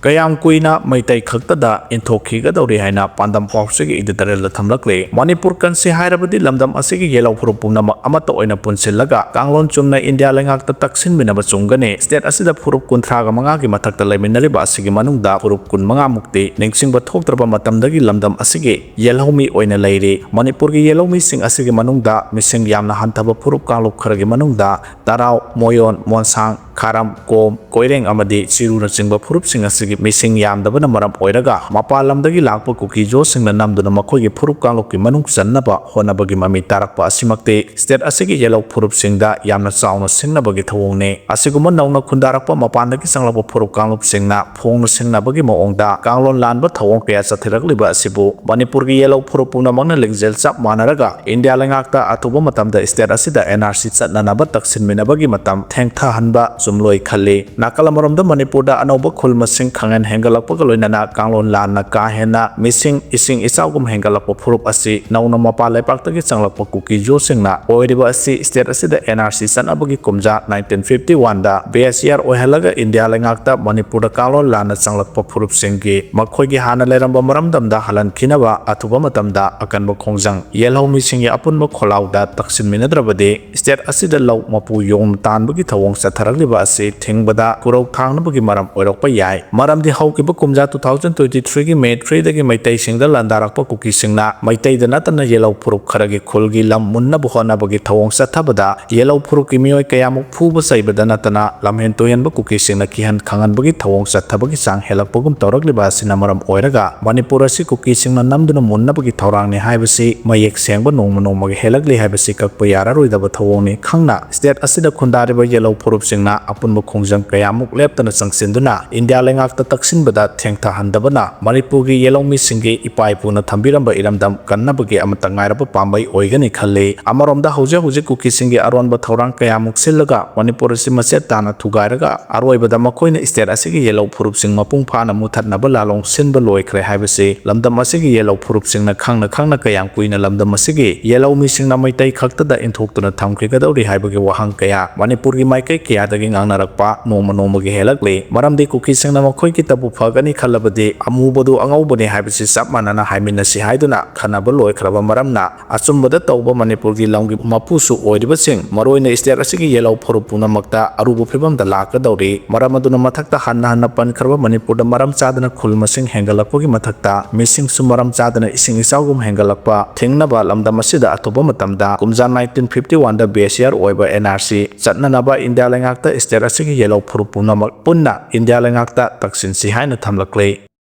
ꯀꯌꯥꯝ ꯀꯨꯏꯅ ꯃꯩꯇꯩ ꯈꯛꯇꯗ ꯏꯟꯊꯣꯛꯈꯤꯒꯗꯧꯔꯤ ꯍꯥꯏꯅ ꯄꯥꯟꯗꯝ ꯄꯥꯎꯆꯦꯒꯤ editorialꯗ ꯊꯝꯂꯛꯂꯤ꯫ ꯃꯅꯤꯄꯨꯔ ꯀꯟꯁꯤ ꯍꯥꯏꯔꯕꯗꯤ ꯂꯝꯗꯝ ꯑꯁꯤꯒꯤ ꯌꯦꯜꯍꯧ ꯐꯨꯔꯨꯞ ꯄꯨꯝꯅꯃꯛ ꯑꯃꯠꯇ ꯑꯣꯏꯅ ꯄꯨꯟꯁꯤꯜꯂꯒ ꯀꯥꯡꯂꯣꯟ ꯆꯨꯝꯅ ꯏꯟꯗꯤꯌꯥ ꯂꯩꯉꯥꯛꯇ ꯇꯛꯁꯤꯟꯃꯤꯟꯅꯕ ꯆꯨꯝꯒꯅꯤ꯫ State ꯑꯁꯤꯗ ꯐꯨꯔꯨꯞ ꯀꯨꯟꯊ꯭ꯔꯥꯒ ꯃꯉꯥꯒꯤ ꯃꯊꯛꯇ ꯂꯩꯃꯤꯟꯅꯔꯤꯕ ꯑꯁꯤꯒꯤ ꯃꯅꯨꯡꯗ ꯐꯨꯔꯨꯞ ꯀꯨꯟꯃꯉꯥ ꯃꯨꯛꯇꯤ ꯅꯤꯡꯁꯤꯡꯕ ꯊꯣꯛꯇ꯭ꯔꯕ ꯃꯇꯝꯗꯒꯤ ꯂꯝꯗꯝ ꯑꯁꯤꯒꯤ ꯌꯦꯜꯍꯧꯃꯤ ꯑꯣꯏꯅ ꯂꯩꯔꯤ꯫ ꯃꯅꯤꯄꯨꯔꯒꯤ ꯌꯦꯜꯍꯧꯃꯤꯁꯤꯡ ꯑꯁꯤꯒꯤ ꯃꯅꯨꯡꯗ ꯃꯤꯁꯤꯡ ꯌꯥꯝꯅ ꯍꯟꯊꯕ ꯐꯨꯔꯨꯞ ꯀꯥꯡꯂꯨꯞ ꯈꯔꯒꯤ ꯃꯅꯨꯡꯗ ꯇꯔꯥꯎ, ꯃꯣꯌꯣꯟ, ꯃꯣꯟꯁꯥꯡ, ꯈꯥꯔꯝ, ꯀꯣꯝ, ꯀꯣꯏꯔꯦꯡ ꯑꯃꯗꯤ ꯆꯤꯔꯨꯅꯆꯤꯡꯕ ꯐꯨꯔꯨꯞꯁꯤꯡ ꯑꯁꯤꯒꯤ ꯃꯤꯁꯤꯡ ꯌꯥꯝꯗꯕꯅ ꯃꯔꯝ ꯑꯣꯏꯔꯒ ꯃꯄꯥꯟ ꯂꯝꯗꯒꯤ ꯂꯥꯛꯄ ꯀꯨꯀꯤꯖꯣꯁꯤꯡꯅ ꯅꯝꯗꯨꯅ ꯃꯈꯣꯏꯒꯤ ꯐꯨꯔꯨꯞ ꯀꯥꯡꯂꯨꯞꯀꯤ ꯃꯅꯨꯡ ꯆꯟꯅꯕ ꯍꯣꯠꯅꯕꯒꯤ ꯃꯃꯤ ꯇꯥꯔꯛꯄ ꯑꯁꯤꯃꯛꯇꯤ state ꯑꯁꯤꯒꯤ ꯌꯦꯜꯍꯧ ꯐꯨꯔꯨꯞꯁꯤꯡꯗ ꯌꯥꯝꯅ ꯆꯥꯎꯅ ꯁꯤꯡꯅꯕꯒꯤ ꯊꯧꯑꯣꯡꯅꯤ꯫ ꯑꯁꯤꯒꯨꯝꯕ ꯅꯧꯅ ꯈꯨꯟꯗꯥꯔꯛꯄ ꯃꯄꯥꯟꯗꯒꯤ ꯆꯪꯂꯛꯄ ꯐꯨꯔꯨꯞ ꯀꯥꯡꯂꯨꯞꯁꯤꯡꯅ ꯐꯣꯡꯅ ꯁꯤꯡꯅꯕꯒꯤ ꯃꯑꯣꯡꯗ ꯀꯥꯡꯂꯣꯟ ꯂꯥꯟꯕ ꯊꯧꯑꯣꯡ ꯀꯌꯥ ꯆꯠꯊꯔꯛꯂꯤꯕ ꯑꯁꯤꯕꯨ ꯃꯅꯤꯄꯨꯔꯒꯤ ꯌꯦꯜꯍꯧ ꯐꯨꯔꯨꯞ ꯄꯨꯝꯅꯃꯛꯅ ꯂꯤꯡꯖꯦꯜ ꯆꯞ ꯃꯥꯟꯅꯔꯒ ꯏꯟꯗꯤꯌꯥ ꯂꯩꯉꯥꯛꯇ ꯑꯊꯨꯕ ꯃꯇꯝꯗ state ꯑꯁꯤꯗ NRC ꯆꯠꯅꯅꯕ ꯇꯛꯁꯤꯟꯃꯤꯟꯅꯕꯒꯤ ꯃꯇꯝ ꯊꯦꯡꯊꯍꯟꯕ ꯆꯨꯝꯂꯣꯏ ꯈꯜꯂꯤ꯫ ꯅꯥꯀꯜ ꯑꯃꯔꯣꯝꯗ ꯃꯅꯤꯄꯨꯔꯗ ꯑꯅꯧꯕ ꯈꯨꯜ ꯃꯁꯤꯡ ꯈꯪꯍꯦꯟ ꯍꯦꯟꯒꯠꯂꯛꯄꯒ ꯂꯣꯏꯅꯅ ꯀꯥꯡꯂꯣꯟ ꯂꯥꯟꯅ ꯀꯥ ꯍꯦꯟꯅ ꯃꯤꯁꯤꯡ ꯏꯁꯤꯡ ꯏꯆꯥꯎꯒꯨꯝ ꯍꯦꯟꯒꯠꯂꯛꯄ ꯐꯨꯔꯨꯞ ꯑꯁꯤ ꯅꯧꯅ ꯃꯄꯥꯟ ꯂꯩꯕꯥꯛꯇꯒꯤ ꯆꯪꯂꯛꯄ ꯀꯨꯀꯤ ꯖꯨꯁꯤꯡꯅ ꯑꯣꯏꯔꯤꯕ ꯑꯁꯤ ꯁ꯭ꯇꯦꯠ ꯑꯁꯤꯗ ꯑꯦꯟ ꯑꯥꯔ ꯁꯤ ꯆꯠꯅꯕꯒꯤ ꯀꯨꯝꯖꯥ ꯅꯥꯏꯟꯇꯤꯟ ꯐꯤꯐꯇꯤ ꯋꯥꯟꯗ ꯕꯦꯁ ꯏꯌꯥꯔ ꯑꯣꯏꯍꯜꯂꯒ ꯏꯟꯗꯤꯌꯥ ꯂꯩꯉꯥꯛꯇ ꯃꯅꯤꯄꯨꯔꯗ ꯀꯥꯡꯂꯣꯟ ꯂꯥꯟꯅ ꯆꯪꯂꯛꯄ ꯐꯨꯔꯨꯞꯁꯤꯡꯒꯤ ꯃꯈꯣꯏꯒꯤ ꯍꯥꯟꯅ ꯂꯩꯔꯝꯕ ꯃꯔꯝꯗꯝꯗ ꯍꯜꯍꯟꯈꯤꯅꯕ ꯑꯊꯨꯕ ꯃꯇꯝꯗ ꯑꯀꯟꯕ ꯈꯣꯡꯖꯪ ꯌꯦꯜꯍꯧ ꯃꯤꯁꯤꯡꯒꯤ ꯑꯄꯨꯟꯕ ꯈꯣꯜꯂꯥꯎꯗ ꯇꯛꯁꯤꯟꯃꯤꯟꯅꯗ꯭ꯔꯕꯗꯤ ꯁ꯭ꯇꯦꯠ ꯑꯁꯤꯗ ꯂꯧ ꯃꯄꯨ ꯌꯣꯡ ꯇꯥꯟꯕꯒꯤ ꯊꯧꯑꯣꯡ ꯆꯠꯊꯔꯛꯂꯤꯕ ꯑꯁꯤ ꯊꯤꯡꯕꯗ ꯈꯨꯔꯧ ꯊꯥꯡꯅꯕꯒꯤ ꯃꯔꯝ ꯑꯣꯏꯔꯛꯄ ꯌꯥꯏ꯫ ꯃꯔꯝꯗꯤ ꯍꯧꯈꯤꯕ ꯀꯨꯝꯖꯥ two thousand twenty three ꯒꯤ May three ꯗꯒꯤ ꯃꯩꯇꯩꯁꯤꯡꯗ ꯂꯥꯟꯗꯥꯔꯛꯄ ꯀꯨꯀꯤꯁꯤꯡꯅ ꯃꯩꯇꯩꯗ ꯅꯠꯇꯅ ꯌꯦꯜꯍꯧ ꯐꯨꯔꯨꯞ ꯈꯔꯒꯤ ꯈꯨꯜꯒꯤ ꯂꯝ ꯃꯨꯟꯅꯕ ꯍꯣꯠꯅꯕꯒꯤ ꯊꯧꯑꯣꯡ ꯆꯠꯊꯕꯗ ꯌꯦꯜꯍꯧ ꯐꯨꯔꯨꯞꯀꯤ ꯃꯤꯑꯣꯏ ꯀꯌꯥꯃꯨꯛ ꯐꯨꯕ ꯆꯩꯕꯗ ꯅꯠꯇꯅ ꯂꯝꯍꯦꯟ ꯇꯨꯍꯦꯟꯕ ꯀꯨꯀꯤꯁꯤꯡꯅ ꯀꯤꯍꯟ ꯈꯪꯍꯟꯕꯒꯤ ꯊꯧꯑꯣꯡ ꯆꯠꯊꯕꯒꯤ ꯆꯥꯡ ꯍꯦꯜꯂꯛꯄꯒꯨꯝ ꯇꯧꯔꯛꯂꯤꯕ ꯑꯁꯤꯅ ꯃꯔꯝ ꯑꯣꯏꯔꯒ ꯃꯅꯤꯄꯨꯔ ꯑꯁꯤ ꯀꯨꯀꯤꯁꯤꯡꯅ ꯅꯝꯗꯨꯅ ꯃꯨꯟꯅꯕꯒꯤ ꯊꯧꯔꯥꯡꯅꯤ ꯍꯥꯏꯕꯁꯤ ꯃꯌꯦꯛ ꯁꯦꯡꯕ ꯅꯣꯡꯃ ꯅꯣꯡꯃꯒꯤ ꯍꯦꯜꯂꯛꯂꯤ ꯍꯥꯏꯕꯁꯤ ꯀꯛꯄ ꯌꯥꯔꯔꯣꯏꯗꯕ ꯊꯧꯑꯣꯡꯅꯤ꯫ ꯈꯪꯅ ꯁ꯭ꯇꯦꯠ ꯑꯁꯤꯗ ꯈꯨꯟꯗꯥꯔꯤꯕ ꯌꯦꯜꯍꯧ ꯐꯨꯔꯨꯞꯁꯤꯡꯅ ꯑꯄꯨꯟꯕ ꯈꯣꯡꯖꯪ ꯀꯌꯥꯃꯨꯛ ꯂꯦꯞꯇꯅ ꯆꯪꯁꯤꯟꯗꯨꯅ ꯏꯟꯗꯤꯌꯥ ꯂꯩꯉꯥꯛꯇ ꯇꯛꯁꯤꯟꯕꯗ ꯊꯦꯡꯊꯍꯟꯗꯕꯅ ꯃꯅꯤꯄꯨꯔꯒꯤ ꯌꯦꯜꯍꯧ ꯃꯤꯁꯤꯡꯒꯤ ꯏꯄꯥ ꯏꯄꯨꯅ ꯊꯝꯕꯤꯔꯝꯕ ꯏꯔꯝꯗꯝ ꯀꯟꯅꯕꯒꯤ ꯑꯃꯠꯇ ꯉꯥꯏꯔꯕ ꯄꯥꯝꯕꯩ ꯑꯣꯏꯒꯅꯤ ꯈꯜꯂꯤ꯫ ꯑꯃꯔꯣꯝꯗ ꯍꯧꯖꯤꯛ ꯍꯧꯖꯤꯛ ꯀꯨꯀꯤꯁꯤꯡꯒꯤ ꯑꯔꯣꯟꯕ ꯊꯧꯔꯥꯡ ꯀꯌꯥꯃꯨꯛ ꯁꯤꯜꯂꯒ ꯃꯅꯤꯄꯨꯔ ꯑꯁꯤ ꯃꯆꯦꯠ ꯇꯥꯅ ꯊꯨꯒꯥꯏꯔꯒ ꯑꯔꯣꯏꯕꯗ ꯃꯈꯣꯏꯅ ꯁ꯭ꯇꯦꯠ ꯑꯁꯤꯒꯤ ꯌꯦꯜꯍꯧ ꯐꯨꯔꯨꯞꯁꯤꯡ ꯃꯄꯨꯡ ꯐꯥꯅ ꯃꯨꯊꯠꯅꯕ ꯂꯥꯂꯣꯡ ꯁꯤꯟꯕ ꯂꯣꯏꯈ꯭ꯔꯦ ꯍꯥꯏꯕꯁꯤ ꯂꯝꯗꯝ ꯑꯁꯤꯒꯤ ꯌꯦꯜꯍꯧ ꯐꯨꯔꯨꯞꯁꯤꯡꯅ ꯈꯪꯅ ꯈꯪꯅ ꯀꯌꯥꯝ ꯀꯨꯏꯅ ꯂꯝꯗꯝ ꯑꯁꯤꯒꯤ ꯌꯦꯜꯍꯧ ꯃꯤꯁꯤꯡꯅ ꯃꯩꯇꯩ ꯈꯛꯇꯗ ꯏꯟꯊꯣꯛꯇꯨꯅ ꯊꯝꯈꯤꯒꯗꯧꯔꯤ ꯍꯥꯏꯕꯒꯤ ꯋꯥꯍꯪ ꯀꯌꯥ ꯃꯅꯤꯄꯨꯔꯒꯤ ꯃꯥꯏꯀꯩ ꯀꯌꯥꯗꯒꯤ ꯉꯥꯡꯅꯔꯛꯄ ꯅꯣꯡꯃ ꯅꯣꯡꯃꯒꯤ ꯍꯦꯜꯂꯛꯂꯤ꯫ ꯃꯔꯝꯗꯤ ꯀꯨꯀꯤꯁꯤꯡꯅ ꯃꯈꯣꯏꯒꯤꯇꯕꯨ ꯐꯒꯅꯤ ꯈꯜꯂꯕꯗꯤ ꯑꯃꯨꯕꯗꯨ ꯑꯉꯧꯕꯅꯤ ꯍꯥꯏꯕꯁꯤ ꯆꯞ ꯃꯥꯟꯅꯅ ꯍꯥꯏꯃꯤꯟꯅꯁꯤ ꯍꯥꯏꯗꯨꯅ ꯈꯟꯅꯕ ꯂꯣꯏꯈ꯭ꯔꯕ ꯃꯔꯝꯅ ꯑꯆꯨꯝꯕꯗ ꯇꯧꯕ ꯃꯅꯤꯄꯨꯔꯒꯤ ꯂꯝꯒꯤ ꯃꯄꯨꯁꯨ ꯑꯣꯏꯔꯤꯕꯁꯤꯡ, ꯃꯔꯨꯑꯣꯏꯅ ꯁ꯭ꯇꯦꯠ ꯑꯁꯤꯒꯤ ꯌꯦꯜꯍꯧ ꯐꯨꯔꯨꯞ ꯄꯨꯝꯅꯃꯛꯇ ꯑꯔꯨꯕ ꯐꯤꯕꯝꯗ ꯂꯥꯛꯀꯗꯧꯔꯤ꯫ ꯃꯔꯝ ꯑꯗꯨꯅ ꯃꯊꯛꯇ ꯍꯟꯅ ꯍꯟꯅ ꯄꯟꯈ꯭ꯔꯕ ꯃꯅꯤꯄꯨꯔꯗ ꯃꯔꯝ ꯆꯥꯗꯅ ꯈꯨꯜ ꯃꯁꯤꯡ ꯍꯦꯟꯒꯠꯂꯛꯄꯒꯤ ꯃꯊꯛꯇ ꯃꯤꯁꯤꯡꯁꯨ ꯃꯔꯝ ꯆꯥꯗꯅ ꯏꯁꯤꯡ ꯏꯆꯥꯎꯒꯨꯝ ꯍꯦꯟꯒꯠꯂꯛꯄ ꯊꯤꯡꯅꯕ ꯂꯝꯗꯝ ꯑꯁꯤꯗ ꯑꯊꯨꯕ ꯃꯇꯝꯗ ꯀꯨꯝꯖꯥ nineteen fifty one ꯗ base year ꯑꯣꯏꯕ N R C ꯆꯠꯅꯅꯕ ꯏꯟꯗꯤꯌꯥ ꯂꯩꯉꯥꯛꯇ ꯁ꯭ꯇꯦꯠ ꯑꯁꯤꯒꯤ ꯌꯦꯜꯍꯧ ꯐꯨꯔꯨꯞ ꯄꯨꯝꯅꯃꯛ ꯄꯨꯟꯅ ꯏꯟꯗꯤꯌꯥ ꯂꯩꯉꯥꯛꯇ ꯇꯛꯁꯤꯟꯁꯤ ꯍꯥꯏꯅ ꯊꯝꯂꯛꯂꯤ꯫